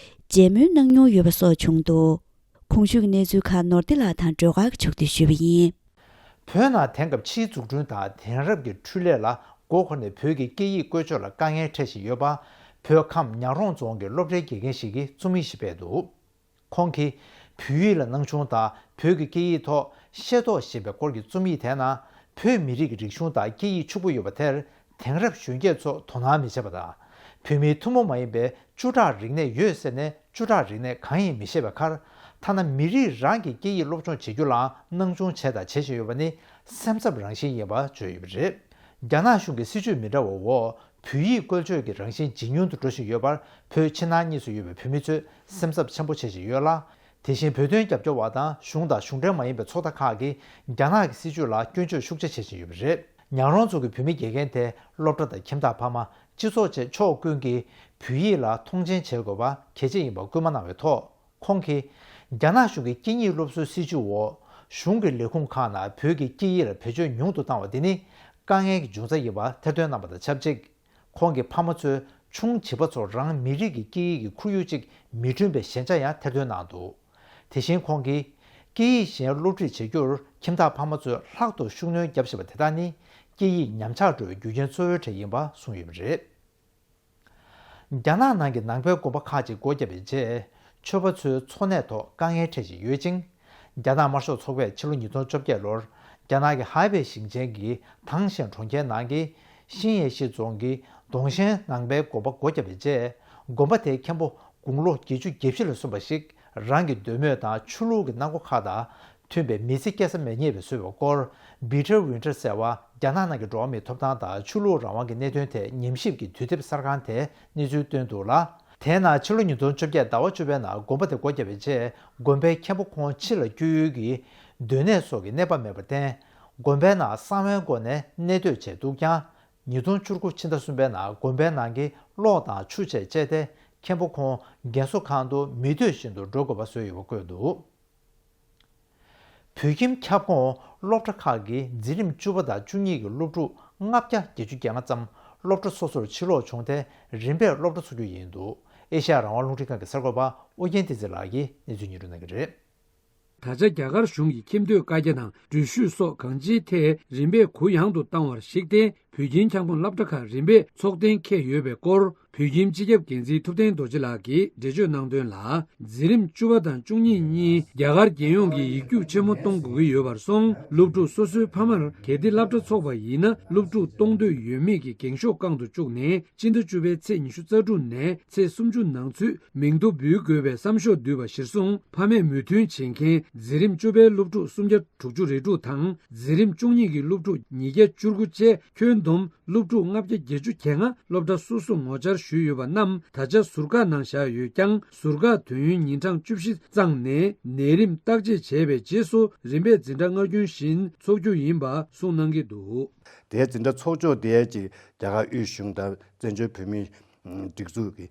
མཇལ་མོལ་གནང་མྱོང་ཡོད་པ་སོགས་བྱུང་འདུག། གོང་ཞུས་ཀྱི་གནས་ཚུལ་ཁག་ནོར་བདེ་ལགས་དང་སྒྲོལ་དཀར་གྱིས་ཕྱོགས་བསྡུས་ཞུས་པ་ཡིན། བོད་ནང་དེང་སྐབས་ཕྱིའི་འཛུགས་སྐྲུན་དང་དེང་རབས་ཀྱི་འཕྲུལ་ལས་ལ་མགོ་འཁོར་ནས་བོད་ཀྱི་སྐད་ཡིག་བཀོལ་སྤྱོད་ལ་དཀའ་ངལ་འཕྲད་བཞིན་ཡོད་པ། བོད་ཁམས་ཉག་རོང་རྫོང་གི་སློབ་གྲྭའི་དགེ་རྒན་ཞིག་གིས་རྩོམ་ཡིག་ཞིག་སྤེལ་འདུག། ཁོང་གིས་བོད་ཡིག་ལ་སྣང་ཆུང་དང་བོད་ཀྱི་སྐད་ཡིག་ཐོག་ཤེས་རྟོགས་ཞེས་པའི་སྐོར་གྱི་རྩོམ་ཡིག་དེའི་ནང་། བོད་མི་རིགས་ཀྱི་རིག་གཞུང་དང་སྐད་ཡིག་ཕྱུག་པོ་ཡོད་པ་དེར་དེང་རབས་གཞོན་སྐྱེས་ཚོ་དོ་སྣང་མི་བྱེད་པ་དང་། བོད་མིའི་ཐུན་མོང་མ་ཡིན་པའི་བཅུ་ཕྲག་རིག་གནས་ཡོད་ཟེར་ནས་བཅུ་ཕྲག་རིག་གནས་གང་ཡིན་མི་ཤེས་པའི་ཁར། ཐ་ན་མི་རིགས་རང་གི་སྐད་ཡིག་སློབ་སྦྱོང་བྱེད་རྒྱུ་ལའང་སྣང་ཆུང་བྱས་དང་བྱེད་བཞིན་ཡོད་པ་ནི་སེམས་འཚབ་རང་བཞིན་ཡིན་པ་བརྗོད་ཡོད་པ་རེད། རྒྱ་ནག་གཞུང་གི་སྲིད་བྱུས་མི་འདྲ་བའི་འོག་བོད་ཡིག་བཀོལ་སྤྱོད་ཀྱི་རང་བཞིན་ཇེ་ཉུང་དུ་འགྲོ་བཞིན་ཡོད་པར། བོད་ཕྱི་ནང་གཉིས་སུ་ཡོད་པའི་བོད་མི་ཚོས་སེམས་འཚབ་ཆེན་པོ་བྱེད་བཞིན་ཡོད་ལ། དེ་བཞིན་བོད་དོན་རྒྱབ་སྐྱོར་བ་དང་གཞུང་དང་གཞུང་འབྲེལ་མ་ཡིན་པའི་ཚོགས་སྡེ་ཁག་གིས་རྒྱ་ནག་གི་སྲིད་བྱུས་ལ་སྐྱོན་བརྗོད་ཤུགས་ཆེ་བྱེད་བཞིན་ཡོད་པ་རེད། ཉག་རོང་རྫོང་གི་བོད་མི་དགེ་རྒན་དེས་སློབ་གྲྭ་དང་ཁྱིམ་བདག་ཕ་མ། སྤྱི་ཚོགས་བཅས་ཕྱོགས་ཀུན་གྱིས་བོད་ཡིག་ལ་མཐོང་ཆེན་བྱེད་དགོས་པ་གལ་ཆེ་ཡིན་པ་སྐུལ་མ་གནང་བའི་ཐོག། ཁོང་གིས། རྒྱ་ནག་གཞུང་གི་སྐད་གཉིས་སློབ་གསོའི་སྲིད་བྱུས་འོག་གཞུང་གི་ལས་ཁུངས་ཁག་ནང་བོད་ཀྱི་སྐད་ཡིག་ལ་བེད་སྤྱོད་ཉུང་དུ་བཏང་བ་འདི་ནི་དཀའ་ངལ་གྱི་འབྱུང་རྩ་ཡིན་པ་ཐེར་འདོན་གནང་བ་དང་ཆབས་ཅིག། ཁོང་གིས་ཕ་མ་ཚོས་ཆུང་བྱིས་པ་ཚོར་རང་མི་རིགས་ཀྱི་སྐད་ཡིག་གི་ཁོར་ཡུག་ཅིག་མི་བསྐྲུན་པའི་ཞན་ཆ་ཡང་ཐེར་འདོན་གནང་འདུག། དེ་བཞིན་ཁོང་གིས། སྐད་ཡིག་གཞན་སློབ་ཁྲིད་བྱེད་རྒྱུར་ཁྱིམ་བདག་ཕ་མ་ཚོས་ལྷག་ཏུ་ཤུགས་སྣོན་བརྒྱབ་བཞིན་པ་དེ་དག་ནི་སྐད་ཡིག་ཉམས་ཆག་འགྲོ་བའི་རྒྱུ་རྐྱེན་གཙོ་བོའི་གྲས་ཡིན་པ་གསུངས་ཡོད་པ་རེད། རྒྱ་ནག་ནང་གི་ནང་པའི་དགོན་པ་ཁག་ཅིག་སྒོ་བརྒྱབ་པའི་རྗེས། ཆོས་པ་ཚོའི་འཚོ་གནས་ཐོག་དཀའ་ངལ་འཕྲད་བཞིན་ཡོད་ཅིང་། རྒྱ་ནག་དམར་ཤོག་ཚོགས་པས་ཕྱི་ལོ་ཉིས་སྟོང་བཅོ་བརྒྱད་ལོར། རྒྱ་ནག་གི་ཧའེ་པེ་ཞིང་ཆེན་གྱི་ཐང་ཤན་གྲོང་ཁྱེར་ནང་གི་ཤིན་ཡེ་ཤི་རྫོང་གི་ཏོང་ཤན་ནང་པའི་དགོན་པ་སྒོ་བརྒྱབ་པའི་རྗེས། དགོན་པ་དེའི་མཁན་པོ་དགུང་ལོ་བརྒྱད་ཅུ་གྱ་བཞི་ལ་སོན་པ་ཞིག་རང་གི་འདོད་མོས་དང་ཆོས་ལུགས་ཀྱི་གནང་སྒོ་ཁག་དང་མཐུན་པའི་མི་ཚེ་སྐྱེལ་ས་མེད་ཉེས་པའི་བཟོས་པའི་སྐོར། Bitter Winter ཟེར་བ། རྒྱ་ནག་ནང་གི་འགྲོ་བ་མིའི་ཐོབ་ཐང་དང་ཆོས་ལུགས་རང་དབང་གི་གནད་དོན་ཐད་ཉམས་ཞིབ་ཀྱི་དུས་དེབ་གསར་ཁང་དེས་གནས་ཚུལ་བཏོན་འདུག་ལ། དེའི་ནང་ཕྱི་ལོ་ཉིས་སྟོང་བཅོ་བརྒྱད་ཟླ་བ་བཅུ་པའི་ནང་དགོན་པ་དེ་སྒོ་བརྒྱབ་པའི་རྗེས། དགོན་པའི་མཁན་པོ་ཁོང་ཕྱི་ལ་བསྐྱོད་ཡུལ་གྱི་སྡོད་གནས་སོགས་ཀྱི་གནས་བབ་མེད་པར་བརྟེན། དགོན་པའི་ནང་གསང་བའི་སྒོ་ནས་གནས་སྡོད་བྱས་འདུག་ཀྱང་། ཉིས་སྟོང་བཅུ་དགུ་ཕྱི་ཟླ་གསུམ་པའི་ནང་དགོན་པའི་ནང་གི་གློག་དང་ཆུ་བཅས་བཅད་དེ། མཁན་པོ་ཁོང་རྒན་གསོ་ཁང་དུ་མི་སྡོད་བཞིན་དུ་འགྲོ་དགོས་པ་བཟོས་ཡོད་པ་བཀོད་འདུག། བོད་ཁྱིམ་ཁྱབ་ཁོངས་སློབ་གྲྭ་ཁག་གི་འཛིན་རིམ་བཅུ་པ་དང་བཅུ་གཉིས་ཀྱི་སློབ་ཕྲུག་ལྔ་བརྒྱ་བརྒྱད་ཅུ་གྱ་ལྔ་ཙམ་སློབ་གྲྭ་སོ་སོར་ཕྱིར་ལོག་བྱུང་སྟེ། རིམ་པས་སློབ་གྲྭ་ཚུགས་རྒྱུ་ཡིན་འདུག། ཨེ་ཤ་ཡ་རང་དབང་རླུང་འཕྲིན་ཁང་གི་གསར་འགོད་པ་ཨོ་རྒྱན་བསྟན་འཛིན་ལགས་ཀྱིས་གནས་ཚུལ་སྙན་སྒྲོན་གནང་གི་རེད། ད་ཆ་རྒྱ་གར་གཞུང་གིས་ཁྱིམ་སྡོད་བཀའ་རྒྱ་དང་འགྲུལ་བཞུད་སོགས་གང་ཅིའི་ཐད་རིམ་པས་གུ་ཡངས་དུ་བཏང་བར་གཞིགས་ཏེ། བོད་ཁྱིམ་ཁྱབ་ཁོངས་སློབ་གྲྭ་ཁག་རིམ་པས་ཚོགས་གཏན་འཁེལ་ཡོད་པའི་སྐོར། བོད་ཁྱིམ་སྤྱི་ཁྱབ་འགན་འཛིན་ཐུབ་བསྟན་རྡོ་རྗེ་ལགས་ཀྱིས་འགྲེལ་བརྗོད་གནང་དོན་ལ། འཛིན་རིམ་བཅུ་པ་དང་བཅུ་གཉིས་གཉིས་རྒྱ་གར་རྒྱལ་ཡོངས་ཀྱི་ཡིག་རྒྱུགས་ཆེན་མོ་གཏོང་དགོས་ཀྱི་ཡོད་པར་སོང་། སློབ་ཕྲུག་སོ་སོའི་ཕ་མར་གལ་ཏེ་སློབ་གྲྭ་ཚོགས་པ་ཡིན་ན། སློབ་ཕྲུག་གཏོང་འདོད་ཡོད་མེད་ཀྱི་འགེངས་ཤོག་རྐང་དུ་བཅུག་ནས། སྤྱི་ཟླ་བཅུ་པའི་ཚེས་ཉི་ཤུ་རྩ་དྲུག་ནས་ཚེས་སུམ་ཅུ་ནང་ཚུད་མིང་ཐོ་འབུལ་དགོས་པའི་བསམ་ཤོག་བསྡུས་པ་གཞིར་བཟུང་། ཕ་མས་མོས་མཐུན་བྱེད་མཁན་འཛིན་རིམ་བཅུ་པའི་སློབ་ཕྲུག་སུམ་བརྒྱ་དྲུག་ཅུ་རེ་དྲུག་དང་། འཛིན་རིམ་བཅུ་གཉིས་ཀྱི་སློབ་ཕྲུག་ཉིས་བརྒྱ་བཅུ་དགུ་བཅས། ཁྱོན་བསྡོམས་སློབ་ཕྲུག་ལྔ་བརྒྱ་བརྒྱད་ཅུ་གྱ་ལྔ་སློབ་གྲྭ་སོ་སོར་ངོ་བཅར་ཞུས་ཡོད་པ་རྣམས་ད་ཆ་ཟུར་བཀག་ནང་བཞག་ཡོད་ཀྱང་། ཟུར་བཀག་དུས་ཡུན་ཉིན་གྲངས་བཅུ་བཞི་བརྩམས་ནས། ནད་རིམས་བརྟག་དཔྱད་བྱས་པའི་རྗེས་སུ་རིམ་པས་འཛིན་གྲྭ་སྔ་རྒྱུན་བཞིན་འཚོགས་རྒྱུ་ཡིན་པ་གསུངས་གནང་གི་འདུག། དེའི་འཛིན་གྲྭ་ཚོགས་ཕྱོགས་དེའི་ཅིག་རྒྱ་གར་དབུས་གཞུང་དང་བཙན་བྱོལ་བོད་མིའི་སྒྲིག་འཛུགས་ཀྱི་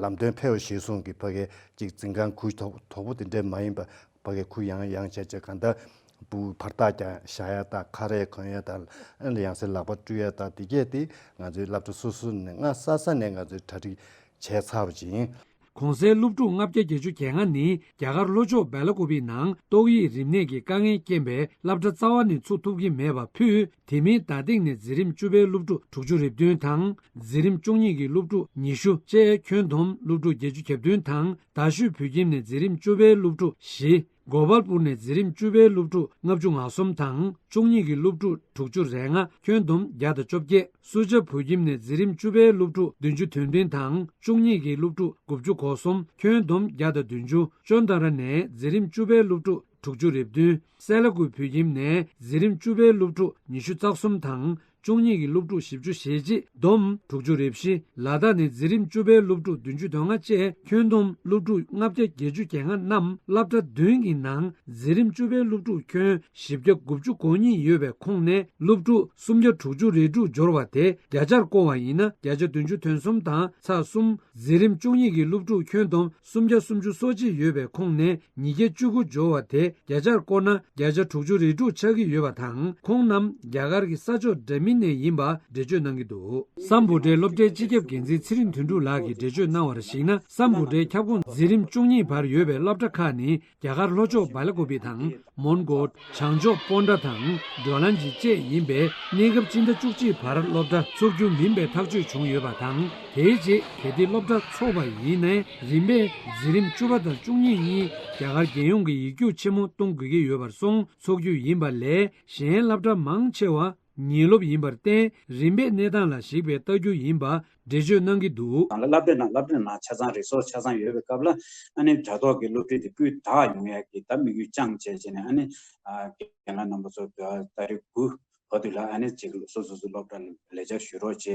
ལམ་སྟོན་ཕེབས་པ་གཞིར་བཟུང་གི་ཕ་གའི་ཅིག་འཛིན་ཁང་གུ་དོག་དོག་པོ་དེ་འདྲ་མ་ཡིན་པ། ཕ་གི་གུ་ཡངས་ཡངས་བྱས་བྱས་གང་ལྟར་སྦུག་བར་ཐག་ཀྱང་བཞག་ཡ་དང་། ཁ་རས་གོན་ཡ་དང་། ཨ་ནི་ཡང་སེ་ལག་པ་བཀྲུ་ཡ་དང་། དེ་གས་དེ་ང་ཚོའི་སློབ་གྲྭ་སོ་སོ་ནས་སྔ་ས་ས་ནས་ང་ཚོས་གྲ་སྒྲིག་བྱས་ཚར་བ་ཅིག་ཡིན། གོང་གསལ་སློབ་ཕྲུག་ལྔ་བརྒྱ་བརྒྱད་ཅུ་གྱ་ལྔ་ནི་རྒྱ་གར་ལྷོ་ཕྱོགས་སྦེ་ལ་ཀུ་པི་ནང་ཏོག་དབྱིབས་རིམས་ནད་ཀྱི་དཀའ་ངལ་རྐྱེན་པས་སློབ་གྲྭ་རྩ་བ་ནས་ཚུགས་ཐུབ་ཀྱི་མེད་པ་ཕུད། དེ་མིན་རྡ་སྟེང་ནས་འཛིན་རིམ་བཅུ་པའི་སློབ་ཕྲུག་དྲུག་ཅུ་རེ་བདུན་དང་། འཛིན་རིམ་བཅུ་གཉིས་ཀྱི་སློབ་ཕྲུག་ཉི་ཤུ་བཅས། ཁྱོན་བསྡོམས་སློབ་ཕྲུག་བརྒྱད་ཅུ་གྱ་བདུན་དང་། རྡ་ཤོད་བོད་ཁྱིམ་ནས་འཛིན་རིམ་བཅུ་པའི་སློབ་ཕྲུག་བཞི། གོ་པལ་པུར་ནས་འཛིན་རིམ་བཅུ་པའི་སློབ་ཕྲུག་ལྔ་བཅུ་ང་གསུམ་དང་། བཅུ་གཉིས་ཀྱི་སློབ་ཕྲུག་དྲུག་ཅུ་རེ་ལྔ། ཁྱོན་བསྡོམས་བརྒྱ་དང་བཅོ་བརྒྱད། སུ་ཇཱ་བོད་ཁྱིམ་ནས་འཛིན་རིམ་བཅུ་པའི་སློབ་ཕྲུག་བདུན་ཅུ་དོན་བདུན་དང་། བཅུ་གཉིས་ཀྱི་སློབ་ཕྲུག་དགུ་བཅུ་གོ་གསུམ། ཁྱོན་བསྡོམས་བརྒྱ་དང་བདུན་ཅུ། ཅོན་ཏ་ར་ནས་འཛིན་རིམ་བཅུ་པའི་སློབ་ཕྲུག་དྲུག་ཅུ་རེ་བདུན། སེ་ལ་ཀུ་བོད་ཁྱིམ་ནས་འཛིན་རིམ་བཅུ་པའི་སློབ་ཕྲུག་ཉི་ཤུ་རྩ་གསུམ་དང་། བཅུ་གཉིས་ཀྱི་སློབ་ཕྲུག་བཞི་བཅུ་ཞེ་གཅིག། བསྡོམས་དྲུག་ཅུ་རེ་བཞི། ལ་དྭགས་ནས་འཛིན་རིམ་བཅུ་པའི་སློབ་ཕྲུག་བདུན་ཅུ་དོན་ལྔ་བཅས། ཁྱོན་བསྡོམས་སློབ་ཕྲུག་ལྔ་བརྒྱ་བརྒྱད་ཅུ་གྱ་ལྔ་རྣམས་སློབ་གྲྭ་བདུན་གྱི་ནང་འཛིན་རིམ་བཅུ་པའི་སློབ་ཕྲུག་ཁྱོན་བཞི་བརྒྱ་དགུ་བཅུ་གོ་གཉིས་ཡོད་པའི་ཁོངས་ནས། སློབ་ཕྲུག་སུམ་བརྒྱ་དྲུག་ཅུ་རེ་དྲུག་འབྱོར་བ་དེ་བརྒྱ་ཆར་བཀོད་པ་ཡིན་ན། བརྒྱ་ཆ་བདུན་ཅུ་དོན་གསུམ་དང་ཚེག་གསུམ། འཛིན་རིམ་བཅུ་གཉིས་ཀྱི་སློབ་ཕྲུག་ཁྱོན་བསྡོམས་སུམ་བརྒྱ་སུམ་ཅུ་སོ་གཅིག་ཡོད་པའི་ཁོངས་ནས་ཉིས་བརྒྱ་བཅུ་དགུ་འབྱོར་བ་དེ་བརྒྱ་ཆར་བཀོད་ན་བརྒྱ་ཆ་དྲུག་ཅུ་རེ་དྲུག་ཆགས་ཀྱི་ཡོད་པ་དང་། ཁོང་རྣམས་རྒྱ་གར་གྱི་ས་ཕྱོགས་འདྲ་མིན་ནས་ཡིན་པ་འགྲེལ་བརྗོད་གནང་གི་འདུག། སམ་བྷོ་ཊའི་སློབ་གྲྭའི་སྤྱི་ཁྱབ་འགན་འཛིན་ཚེ་རིང་དོན་གྲུབ་ལགས་ཀྱིས་འགྲེལ་བརྗོད་གནང་བར་གཞིགས་ན། སམ་བྷོ་ཊའི་ཁྱབ་ཁོངས་འཛིན་རིམ་བཅུ་གཉིས་བར་ཡོད་པའི་སློབ་གྲྭ་ཁག་ནི། རྒྱ་གར་ལྷོ་ཕྱོགས་སྦེ་ལ་ཀུ་པི་དང་། མོན་གྷོ། བྱང་ཕྱོགས་སྤོན་ཊ་དང་། ཌོ་ལན་ཇི་བཅས་ཡིན་པས། གནས་སྐབས་སྤྱི་ཟླ་བཅུ་གཅིག་བར་སློབ་གྲྭ་ཚུགས་རྒྱུ་མིན་པའི་ཐག་གཅོད་བྱུང་ཡོད་པ་དང་། དེའི་རྗེས་གལ་ཏེ་སློབ་གྲྭ་ཚོགས་པ་ཡིན་ནའི། རིམ་པས་འཛིན་རིམ་བཅུ་པ་དང་བཅུ་གཉིས་གཉིས་རྒྱ་གར་རྒྱལ་ཡོངས་ཀྱི་ཡིག་རྒྱུགས་ཆེན་མོ་གཏོང་དགོས་ཀྱི་ཡོད་པར་སོང་། ཚོགས་རྒྱུ་ཡིན་པ་ལས། གཞན་སློབ་གྲྭ་མང་ཆེ་བ་ཉིན་སློབ་ཡིན་པར་བརྟེན། རིམ་པས་གནས་སྟངས་ལ་གཞིགས་པའི་ལྟ་རྒྱུ་ཡིན་པ་འགྲེལ་བརྗོད་གནང་གི་འདུག། སློབ་གྲྭའི་ནང་སློབ་གྲྭའི་ནང་ཆ་ཚང་རི་སོར་སི་ཆ་ཚང་ཡོད་པའི་སྐབས་ལ། ཨ་ནི་དྲ་ཐོག་གི་སློབ་ཁྲིད་དེ་སྤུས་དག་ཡོང་ཡག་གི་ད་དམིགས་ཡུལ་བཅངས་བྱས་བྱས་ནས། ཨ་ནི་ཨ་རྒན་ལགས་རྣམ་པ་ཚོ་ཏ་རིག་དགུ་བར་དུ་ལ་ཨ་ནི་ཅིག་སོ་སོ་སོ་སློབ་གྲྭ་ལ་ལས་བཅར་ཞུ་རོགས་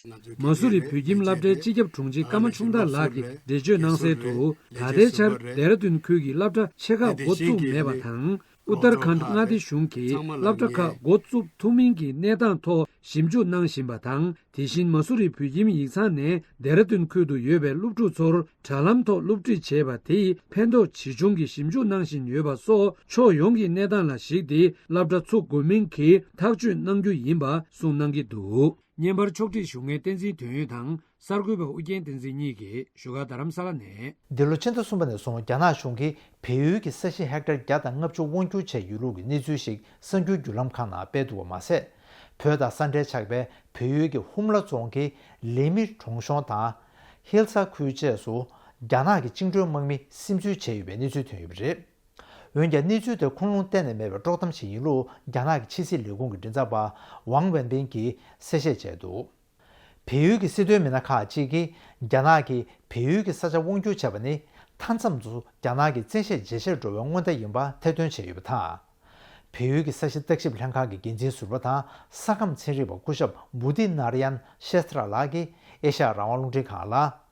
བྱས། མ་སུ་རི་བོད་ཁྱིམ་སློབ་གྲྭའི་སྤྱི་ཁྱབ་དྲུང་ཆེ་ཀརྨ་ཆུང་བདག་ལགས་ཀྱིས་འགྲེལ་བརྗོད་གནང་གསལ་དུ། ད་ལྟའི་ཆར་ལྡེ་ར་ལྡུན་ཁུལ་གྱི་སློབ་གྲྭ་ཆེ་ཁག་འགོ་བཙུགས་མེད་པ་དང་། ཨུ་ཏར་ཁཱན་མངའ་སྡེ་གཞུང་གིས་སློབ་གྲྭ་ཁག་འགོ་བཙུགས་ཐུབ་མིན་གྱི་གནས་སྟངས་ཐོག་ཞིབ་འཇུག་གནང་བཞིན་པ་དང་། དེ་བཞིན་མ་སུ་རི་བོད་ཁྱིམ་ཡིག་ཚང་ནས་ལྡེ་ར་ལྡུན་ཁུལ་དུ་ཡོད་པའི་སློབ་ཕྲུག་ཚོར་དྲ་ལམ་ཐོག་སློབ་ཁྲིད་བྱས་པ་དེས་ཕན་ཐོགས་ཇི་བྱུང་གི་ཞིབ་འཇུག་གནང་བཞིན་ཡོད་པ་སོགས་ཕྱོགས་ཡོངས་ཀྱི་གནས་སྟངས་ལ་གཞིགས་ཏེ་སློབ་གྲྭ་ཚུགས་དགོས་མིན་གྱི་ཐག་གཅོད་གནང་རྒྱུ་ཡིན་པ་གསུངས་གནང་གི་འདུག། བརྙན་པར་ཕྱོགས་སྒྲིག་ཞུ་མཁན་བསྟན་འཛིན་དོན་ཡོད་དང་། གསར་འགོད་པ་ཨུ་རྒྱན་བསྟན་འཛིན་གཉིས་ཀྱིས་བཞུགས་སྒར་རྡ་རམ་ས་ལ་ནས། འདི་ལོ་ཕྱི་ཟླ་གསུམ་པ་ནས་བཟུང་རྒྱ་ནག་གཞུང་གིས་བལ་ཡུལ་གྱི་ས་གཞི་ཧེག་ཊར་བརྒྱ་དང་ལྔ་བཅུ་དབང་སྒྱུར་བྱས་ཡོད་ལུགས་ཀྱི་གནས་ཚུལ་ཞིག་གསར་འགྱུར་བརྒྱུད་ལམ་ཁག་ནང་སྤེལ་འདུག་པ་མ་ཟད། བོད་དང་ས་འབྲེལ་ཆགས་པའི་བལ་ཡུལ་གྱི་ཧུམ་ལ་རྫོང་གི་ལེ་མི་གྲོང་གཤོང་དང་། ཧིལ་ས་ཁུལ་བཅས་སུ་རྒྱ་ནག་གི་བཅིངས་འགྲོལ་དམག་མི་སིམ་འཛུལ་བྱས་ཡོད་པའི་གནས་ཚུལ་ཐོན་ཡོད་པ་རེད། འོན་ཀྱང་གནས་ཚུལ་དེ་ཁུངས་ལུང་གཏན་ནས་མེད་པའི་དཀྲོག་གཏམ་ཞིག་ཡིན་ལུགས་རྒྱ་ནག་གི་ཕྱི་སྲིད་ལས་ཁུངས་ཀྱི་མགྲིན་ཚབ་པ་ཝང་ཝེན་པིན་གྱིས་གསལ་བཤད་བྱས་འདུག། བལ་ཡུལ་གྱི་སྲིད་དོན་མི་སྣ་ཁག་ཅིག་གིས་རྒྱ་ནག་གིས་བལ་ཡུལ་གྱི་ས་ཆ་དབང་སྒྱུར་བྱས་པ་ནི་མཐའ་མཚམས་སུ་རྒྱ་ནག་གི་བཙན་ཤེད་ཇེ་ཆེར་འགྲོ་བའི་སྔོན་བརྡ་ཡིན་པ་ཐེར་འདོན་བྱས་ཡོད་པ་དང་། བལ་ཡུལ་གྱི་ས་གཞི་བརྟག་ཞིབ་ལྷན་ཁང་གི་འགན་འཛིན་ཟུར་པ་དང་ས་ཁམས་ཚན་རིག་པ་སྐུ་ཞབས་བུ་ཏི་ནཱ་ར་ཡན་ཤེས་ཐ་ར་ལགས་ཀྱིས་ཨེ་ཤ་ཡ་རང་དབང་རླུང་འཕྲིན་ཁང་ལ།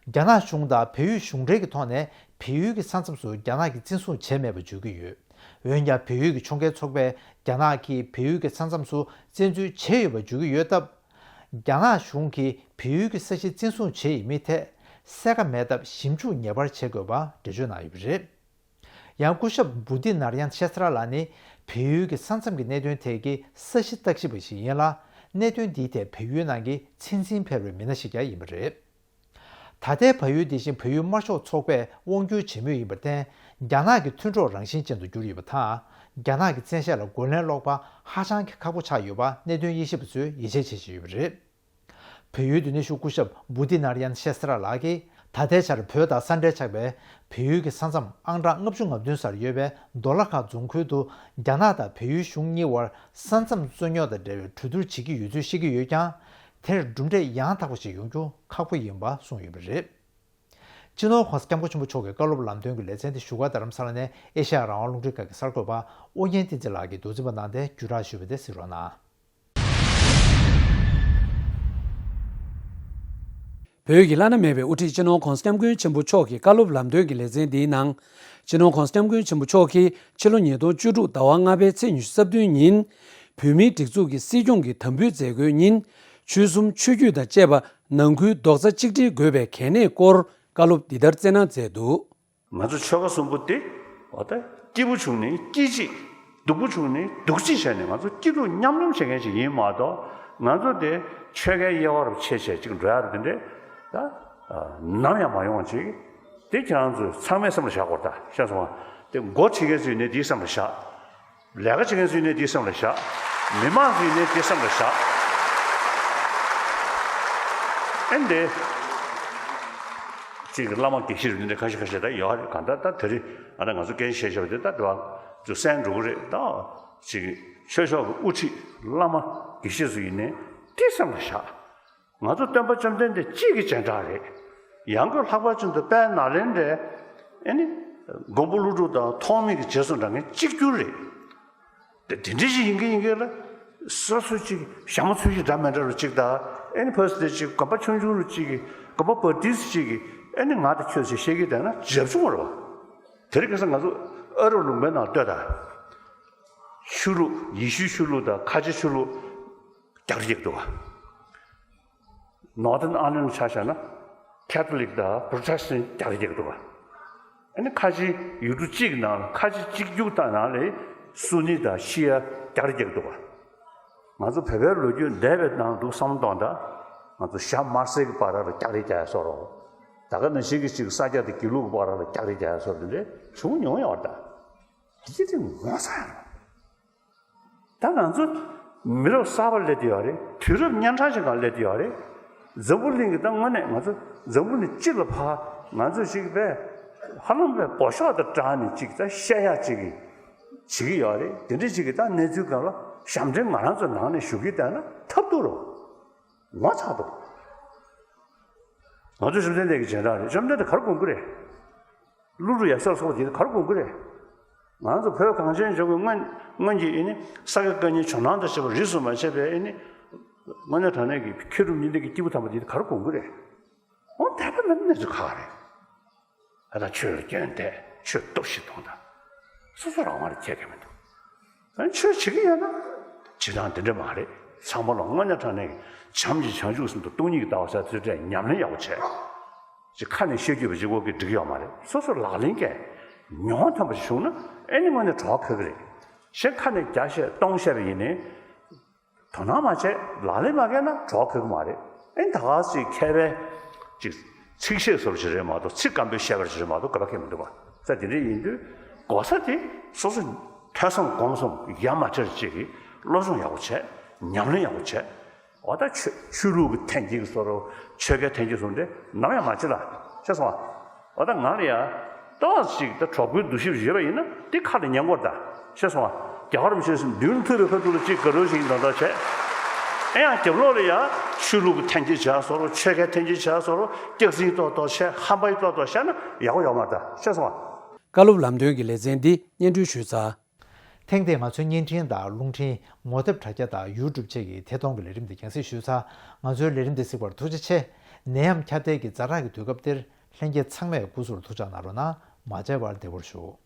རྒྱ་ནག་གཞུང་དང་བལ་ཡུལ་གཞུང་འབྲེལ་གྱི་ཐོག་ནས་བལ་ཡུལ་གྱི་ས་མཚམས་སུ་རྒྱ་ནག་གིས་བཙན་བཟུང་བྱས་མེད་པ་བརྗོད་ཀྱི་ཡོད། འོན་ཀྱང་བལ་ཡུལ་གྱི་ཕྱོགས་འགལ་ཚོགས་པས་རྒྱ་ནག་གིས་བལ་ཡུལ་གྱི་ས་མཚམས་སུ་བཙན་འཛུལ་བྱས་ཡོད་པ་བརྗོད་ཀྱི་ཡོད་སྟབས། རྒྱ་ནག་གཞུང་གིས་བལ་ཡུལ་གྱི་ས་གཞི་བཙན་བཟུང་བྱས་ཡོད་མེད་ཐད་གསལ་ཁ་མེད་སྟབས་ཞིབ་འཇུག་ངེས་པར་བྱེད་དགོས་པ་འགྲེལ་བརྗོད་གནང་ཡོད་པ་རེད། ཡང་སྐུ་ཞབས་བུ་ཏི་ནར་ཡན་ཤེས་ཐ་ར་ལགས་ནི་བལ་ཡུལ་གྱི་ས་མཚམས་ཀྱི་གནད་དོན་ཐད་ཀྱི་ས་གཞི་བརྟག་ཞིབ་པ་ཞིག་ཡིན་ལ། གནད་དོན་འདིའི་ཐད་བལ་ཡུལ་ནང་གི་ཚད་འཛིན་ཕེབས་པའི་མི་སྣ་ཞིག་ཀྱང་ཡིན་པ་རེད། ད་ལྟའི་བལ་ཡུལ་འདི་བཞིན་བལ་ཡུལ་དམར་ཤོག་ཚོགས་པས་དབང་སྒྱུར་བྱེད་མུས་ཡིན་པར་བརྟེན། རྒྱ་ནག་གི་མཐུན་གྲོགས་རང་བཞིན་ཅན་དུ་གྱུར་ཡོད་པ་དང་། རྒྱ་ནག་གི་བཙན་ཤེད་ལ་རྒོལ་ལན་སློག་པ་ཧ་ཅང་གི་ཁག་པོ་ཆགས་ཡོད་པ་གནད་དོན་དབྱེ་ཞིབ་པ་ཚོས་ཡིད་ཆེས་བྱེད་བཞིན་ཡོད་པ་རེད། བལ་ཡུལ་དུ་གནས་བཞུགས་སྐུ་ཞབས་བུ་ཏི་ནར་ཡན་ཤེ་སི་ར་ལགས་ཀྱིས། ད་ལྟའི་ཆར་བོད་དང་ས་འབྲེལ་ཆགས་པའི་བལ་ཡུལ་གྱི་ས་མཚམས་ཨང་གྲངས་ལྔ་བཅུ་ང་བདུན་སར་ཡོད་པའི་མདོ་ལ་ཁ་རྫོང་ཁུལ་དུ། རྒྱ་ནག་དང་བལ་ཡུལ་གཞུང་གཉིས་དབར་ས་མཚམས་རྩོད་རྙོག་དང་འབྲེལ་བའི་གྲོས་བསྡུར་བྱེད་ཀྱི་ཡོད་ཚུལ་བཤད་ཀྱི་ཡོད་ཀྱང་། དེར་གྲུབ་འབྲས་ཡང་དག་པ་ཞིག་ཡོང་རྒྱུ་ཁག་པོ་ཡིན་པ་གསུངས་ཡོད་པ་རེད། སྤྱི་ནོར་༧གོང་ས་༧སྐྱབས་མགོན་ཆེན་པོ་མཆོག་གི་བཀའ་སློབ་ལམ་སྟོན་གྱི་ལེ་ཚན་དེ་བཞུགས་སྒར་རྡ་རམ་ས་ལ་ནས་ཨེ་ཤ་ཡ་རང་དབང་རླུང་འཕྲིན་ཁང་གི་གསར་འགོད་པ་ཨོ་རྒྱན་བསྟན་འཛིན་ལགས་ཀྱིས་མདོ་འཛིན་པ་གནང་སྟེ་བརྒྱུད་བསྒྲགས་ཞུས་པ་དེ་གཟིགས་རོགས་གནང་། བོད་ཀྱི་བླ་ན་མེད་པའི་དབུ་ཁྲིད་སྤྱི་ནོར་༧གོང་ས་༧སྐྱབས་མགོན་ཆེན་པོ་མཆོག་གི་བཀའ་སློབ་ལམ་སྟོན་གྱི་ལེ་ཚན་འདིའི་ནང་། སྤྱི་ནོར་༧གོང་ས་༧སྐྱབས་མགོན་ཆེན་པོ་མཆོག་གིས་ཕྱི་ལོ་ཉིས་སྟོང་བཅུ་དྲུག་ཟླ་བ་ལྔ་པའི་ཚེས་ཉི་ཤུ་རྩ་བདུན་ཉིན། བོད་མིའི་སྒྲིག་འཛུགས་ཀྱི་སྲིད་སྐྱོང་གི་དམ་འབུལ་མཛད་སྒོའི་ཉིན། ཆོལ་གསུམ་ཆོས་བརྒྱུད་དང་བཅས་པ་ནང་ཁུལ་རྡོག་རྩ་གཅིག་སྒྲིལ་དགོས་པའི་གལ་གནད་སྐོར་བཀའ་སློབ་འདི་ལྟར་སྩལ་གནང་མཛད་འདུག། ང་ཚོ་ཆོལ་ཁ་གསུམ་པོ་དེ་འོ་ད་སྐྱིད་པོ་བྱུང་ནས་སྐྱིད་ཅིག་སྡུག་པོ་བྱུང་ནས་སྡུག་ཅིག་བྱས་ནས་ང་ཚོ་སྐྱིད་སྡུག་མཉམ་མྱོང་བྱེད་མཁན་ཞིག་ཡིན་མ་གཏོགས། ང་ཚོ་དེ་ཆོལ་ཁའི་དབྱེ་བ་རུ་ཕྱེ་བྱས་ཅིག་འགྲོ་ཡ་རུ་དེ་འདྲས་ད་ནམ་ཡང་མ་ཡོང་བ་ཅིག། དེ་ཁྱེད་རང་ཚོས་ཚང་མས་སེམས་ལ་བཞག་དགོས་རེད། ད་ཤེས་སོང་ང་། དེ་འགོ་ཁྲིད་མཁན་ཚོས་ནས་དེའི་སེམས་ལ་བཞག། ལས་ཀ་བྱེད་མཁན་ཚོས་ནས་དེའི་སེམས་ལ་བཞག། མི་མང་ཚོས་ནས་དེའི་སེམས་ལ་བཞག། ཨེ་འདི། གཅིག་གི་བླ་མ་དགེ་བཤེས་རུ་འདི་འདྲ་ཁ་ཤས་ཁ་ཤས་ད་ཡོད་རེད། གང་ལྟར་ད་དེ་རིང་ཨ་ད་ང་ཚོ་སྐད་ཆ་བཤད་བཞག་པ་དེ་ད་དེ་བ་ཚོ་གསན་འགྲོ་གི་རེད། ད་གཅིག་གི་ཆོས་ཕྱོགས་ཀྱི་དབུ་ཁྲིད་བླ་མ་དགེ་བཤེས་ཚོ་ཡིན་ནའི་དེ་སེམས་ལ་བཞག། ང་ཚོ་སྟོན་པ་བཅོམ་ལྡན་འདས་གཅིག་གི་སྤྱན་དྲངས་རེད། ཡང་སྒོས་ལྷག་པར་ཅན་དུ་དཔལ་ནཱ་ལེནྡྲའི་ཨེ་ནི་མགོན་པོ་ཀླུ་སྒྲུབ་དང་ཐོགས་མེད་ཀྱི་རྗེས་སུ་འབྲང་མཁན་གཅིག་གྱུར་རེད། དེ་དེ་འདྲ་ཞིག་ཡིན་གྱི་ཡིན་གྱི་ལ། སོ་སོ་གཅིག་ཞྭ་མོ་ཚོས་གཞི་འདྲ་མི་འདྲ་རུ་གཅིག་དང་། ཨེ་ནི་ཕ་སི་དེ་གཅིག་དགོན་པ་ཆུང་ཆུང་རུ་གཅིག་གིས། དགོན་པ་བབ་ཏི་སི་གཅིག་གིས་ཨེ་ནི་ང་དང་ཁྱོད་ཅེས་བཤད་ཀྱི་བསྡད་ན་འཇབ་ཆུང་རེད་བ། དེ་རིང་ཁ་སང་ང་ཚོ་ཨ་རོ་ལུང་པའི་ནང་ལྟོས་དང་། ཆོས་ལུགས་ཡེ་ཤུའི་ཆོས་ལུགས་དང་ཁ་ཆེ་ཆོས་ལུགས་རྒྱག་རེས་རྒྱག་འདུག་བ། ནོར་ཐན་ཨ་ལན་ཆ་བཞག་ན་ཁེ་ཐོ་ལིག་དང་པྲོ་ཊེ་སི་ཊན་རྒྱག་རེས་རྒྱག་འདུག་བ། ཨ་ནི་ཁ་ཆེ་ཡུལ་གྲུ་གཅིག་ནང་ལ་ཁ་ཆེ་གཅིག་གྱུར་དང་ནང་ལ་སུ་ནི་དང་ཤི་ཡ་རྒྱག་རེས་རྒྱག་འདུག་བ། ང་ཚོ་བོད་པའི་ལོ་རྒྱུས་འདས་པའི་ནང་དུ་བསམ་བློ་གཏོང་དང་། ང་ཚོ་ཞྭ་དམར་སེར་གྱི་བར་ལ་རྒྱག་རེས་རྒྱག་ཡ་བཟོ་འདྲ། ད་ག་ནང་བཞིན་གྱི་གཅིག་ས་སྐྱ་དང་དགེ་ལུགས་ཀྱི་བར་ལ་རྒྱག་རེས་རྒྱག་ཡ་བཟོ་འདྲ་དེ་འདྲ་བྱུང་མྱོང་ཡོད་རེད་ད། དེ་ཅི་དེ་ངོ་ཚ་ཡ་རེད། ད་ང་ཚོ་མི་རབས་གསར་པ་སླེབས་བསྡད་ཡོད་རེད། དུས་རབས་གཉན་འཕྲང་ཞིག་སྒང་སླེབས་བསྡད་ཡོད་རེད། འཛམ་བུ་གླིང་གི་ད་དངོས་གནས་ང་ཚོ་འཛམ་བུ་གླིང་སྤྱི་ལ་ཕར་ང་ཚོ་ཅིག་པས་ཧ་ལམ་པའི་འབོ་ཤོག་དང་སྦྲགས་ནས་ཅིག་ད་བཤད་ཡག་ཅིག་གི་བྱེད་ཀྱི་ཡོད་རེད། དེ་འདྲ་ཅིག་གི་ད་གནས་ཚུལ་སྒང་ལ་ཞབས་འདྲེན་ང་རང་ཚོ་ནང་ནས་ཞུ་གི་བསྡད་ན་ཐབས་སྡུག་རེད། ངོ་ཚ་འདུག། ང་ཚོ་བཅོམ་ལྡན་འདས་ཀྱི་རྗེས་འབྲང་རེད། བཅོམ་ལྡན་འདས་ག་རེ་དགོངས་ཀྱི་རེད། ཀླུ་སྒྲུབ་ཡབ་སྲས་ལ་སོགས་པ་དེ་ག་རེ་དགོངས་ཀྱི་རེད། ང་ཚོ་བོད་གངས་ཅན་ལྗོངས་ཀྱི་སྔོན་སྔོན་གྱི་ཨེ་ནི་ས་དགེ་བཀའ་རྙིང་ཇོ་ནང་དང་བཅས་པ་རིས་སུ་མ་ཆད་པའི་ཨེ་ནི་དངོས་གནས་དྲང་གནས་ཀྱི་མཁས་གྲུབ་གཉིས་ལྡན་གྱི་སྐྱེས་བུ་དམ་པ་དེ་ག་རེ་དགོངས་ཀྱི་རེད། འོ་དད་པ་མེད་ན་གནས་ཚུལ་ཁག་རེད། ད་ལྟ་ཆོས་ལ་སྐྱོན་བལྟས། ཆོས་སྟོབས་ཤིག་མཐོང་དང་། སོ་སོ་རང་དབང་ལ་ཁྱད་ཀྱང་མི་འདུག། ཨ་ནི་ཆོས་བྱེད་ཀྱི་ཡོད་ན་བྱེད་སྟངས་དེ་འདྲ་མ་རེད། ཚང་མ་ལ་དངོས་གནས་དྲང་གནས་ཀྱི་བྱམས་ཀྱི་བྱང་ཆུབ་སེམས་དང་སྟོང་ཉིད་ཀྱི་ལྟ་བ་ཟེར་ཚུལ་འདྲ་ཉམས་ལེན་ཡག་པོ་བྱས། ཅིག་ཁ་ནས་བཤད་རྒྱུ་བ་ཅིག་འོག་གི་འགྲིག་ཡོད་མ་རེད། སོ་སོ་ལག་ལེན་གྱིས་མྱོང་ཐོན་པ་ཞིག་བྱུང་ན་ཨེ་ནི་དངོས་གནས་གྲོགས་ཁ་གི་རེད། གཞན་ཁ་ནས་བརྒྱ་བཤད་སྟོང་བཤད་པ་ཡིན་ནའི། དོ་སྣང་མ་བྱས་ལག་ལེན་མ་བཀལ་ན་གྲོགས་ཁ་གི་མ་རེད། ཨེ་ད་ག་ཅིག་མཁས་པའི་ཅིག་ཚིག་བཤད་བཟོ་འདྲ་ཅིག་རེད་མ་གཏོགས། ཚིག་སྐམ་པོའི་བཤད་པ་ཅིག་རེད་མ་གཏོགས་ག་པ་ཁེལ་མི་འདུག་བ། ས་དེ་འདྲ་ཡིན་དུས་གོ་ས་དེ་སོ་སོ་ཐོས་བསམ་སྒོམ་གསུམ་ཡ་མ་བྲལ་ཅིག་གི་སློབ་སྦྱོང་ཡག་པོ་བྱས། ཉམས་ལེན་ཡག་པོ་བྱས། འོ་ད་ཆོས་ཆོས་ལུགས་ཀྱི་འཐེན་འཁྱེར་བཟོ་འདྲ། ཆོལ་ཁའི་འཐེན་འཁྱེར་བཟོ་འདྲ་ནམ་ཡང་མ་བྱེད་ལ། ཤེས་སོང་ང་། འོ་ད་ང་ལ་ཡ་ཏོག་ཙམ་ཅིག་ད་གྲོགས་པོའི་འདུ་ཤེས་ཡོད་པ་ཡིན་ན་དེ་ཁ་ལ་ཉན་དགོས་རེད་ད། ཤེས་སོང་ང་། རྒྱལ་བ་རིན་པོ་ཆེས་མདུན་ལ་ཕུལ་བའི་ཁ་ཐུག་ལ་ཅིག་དགའ་རོགས་ཤིག་ཡིན་མདོག་མདོག་བྱས། ཨེ་ཡང་རྒྱབ་ལོགས་ལ་ཡ་ཆོས་ལུགས་ཀྱི་འཐེན་འཁྱེར་བྱས་བཟོ་འདྲ། ཆོལ་ཁའི་འཐེན་འཁྱེར་བྱས་བཟོ་འདྲ། སྐྱག་རྫུན་ཏོག་ཏོག་བཤད། ཧམ་པ་ཏོག་ཏོག་བཤད་ན་ཡག་པོ་ཡོད་མ་རེད་ད། ཤེས་སོང་ང་། བཀའ་སློབ་ལམ་སྟོན་གྱི་ལེ་ཚན་འདི་སྙན་སྒྲོན་ཞུས་ཚར། ཐེངས་འདིར་ང་ཚོའི་བརྙན་འཕྲིན་དང་རླུང་འཕྲིན། ངོ་དེབ་དྲ་རྒྱ་དང་ཡུ་ཊུབ་བཅས་ཀྱི་ཐད་གཏོང་གི་ལས་རིམ་འདི་རྒྱང་སྲིང་ཞུས་ཚར། ང་ཚོའི་ལས་རིམ་འདི་གཟིགས་པར་ཐུགས་རྗེ་ཆེ། ནད་ཡམས་ཁྱབ་གདལ་གྱི་ཛ་དྲག་གི་དུས་སྐབས་འདིར་ལྷན་རྒྱས་ཚང་མས་སྐུ་གཟུགས་ལ་ཐུགས་ཅག་གནང་རོགས་གནང་། མ་བརྗེད་པར་བདེ་པོར་བཞུགས།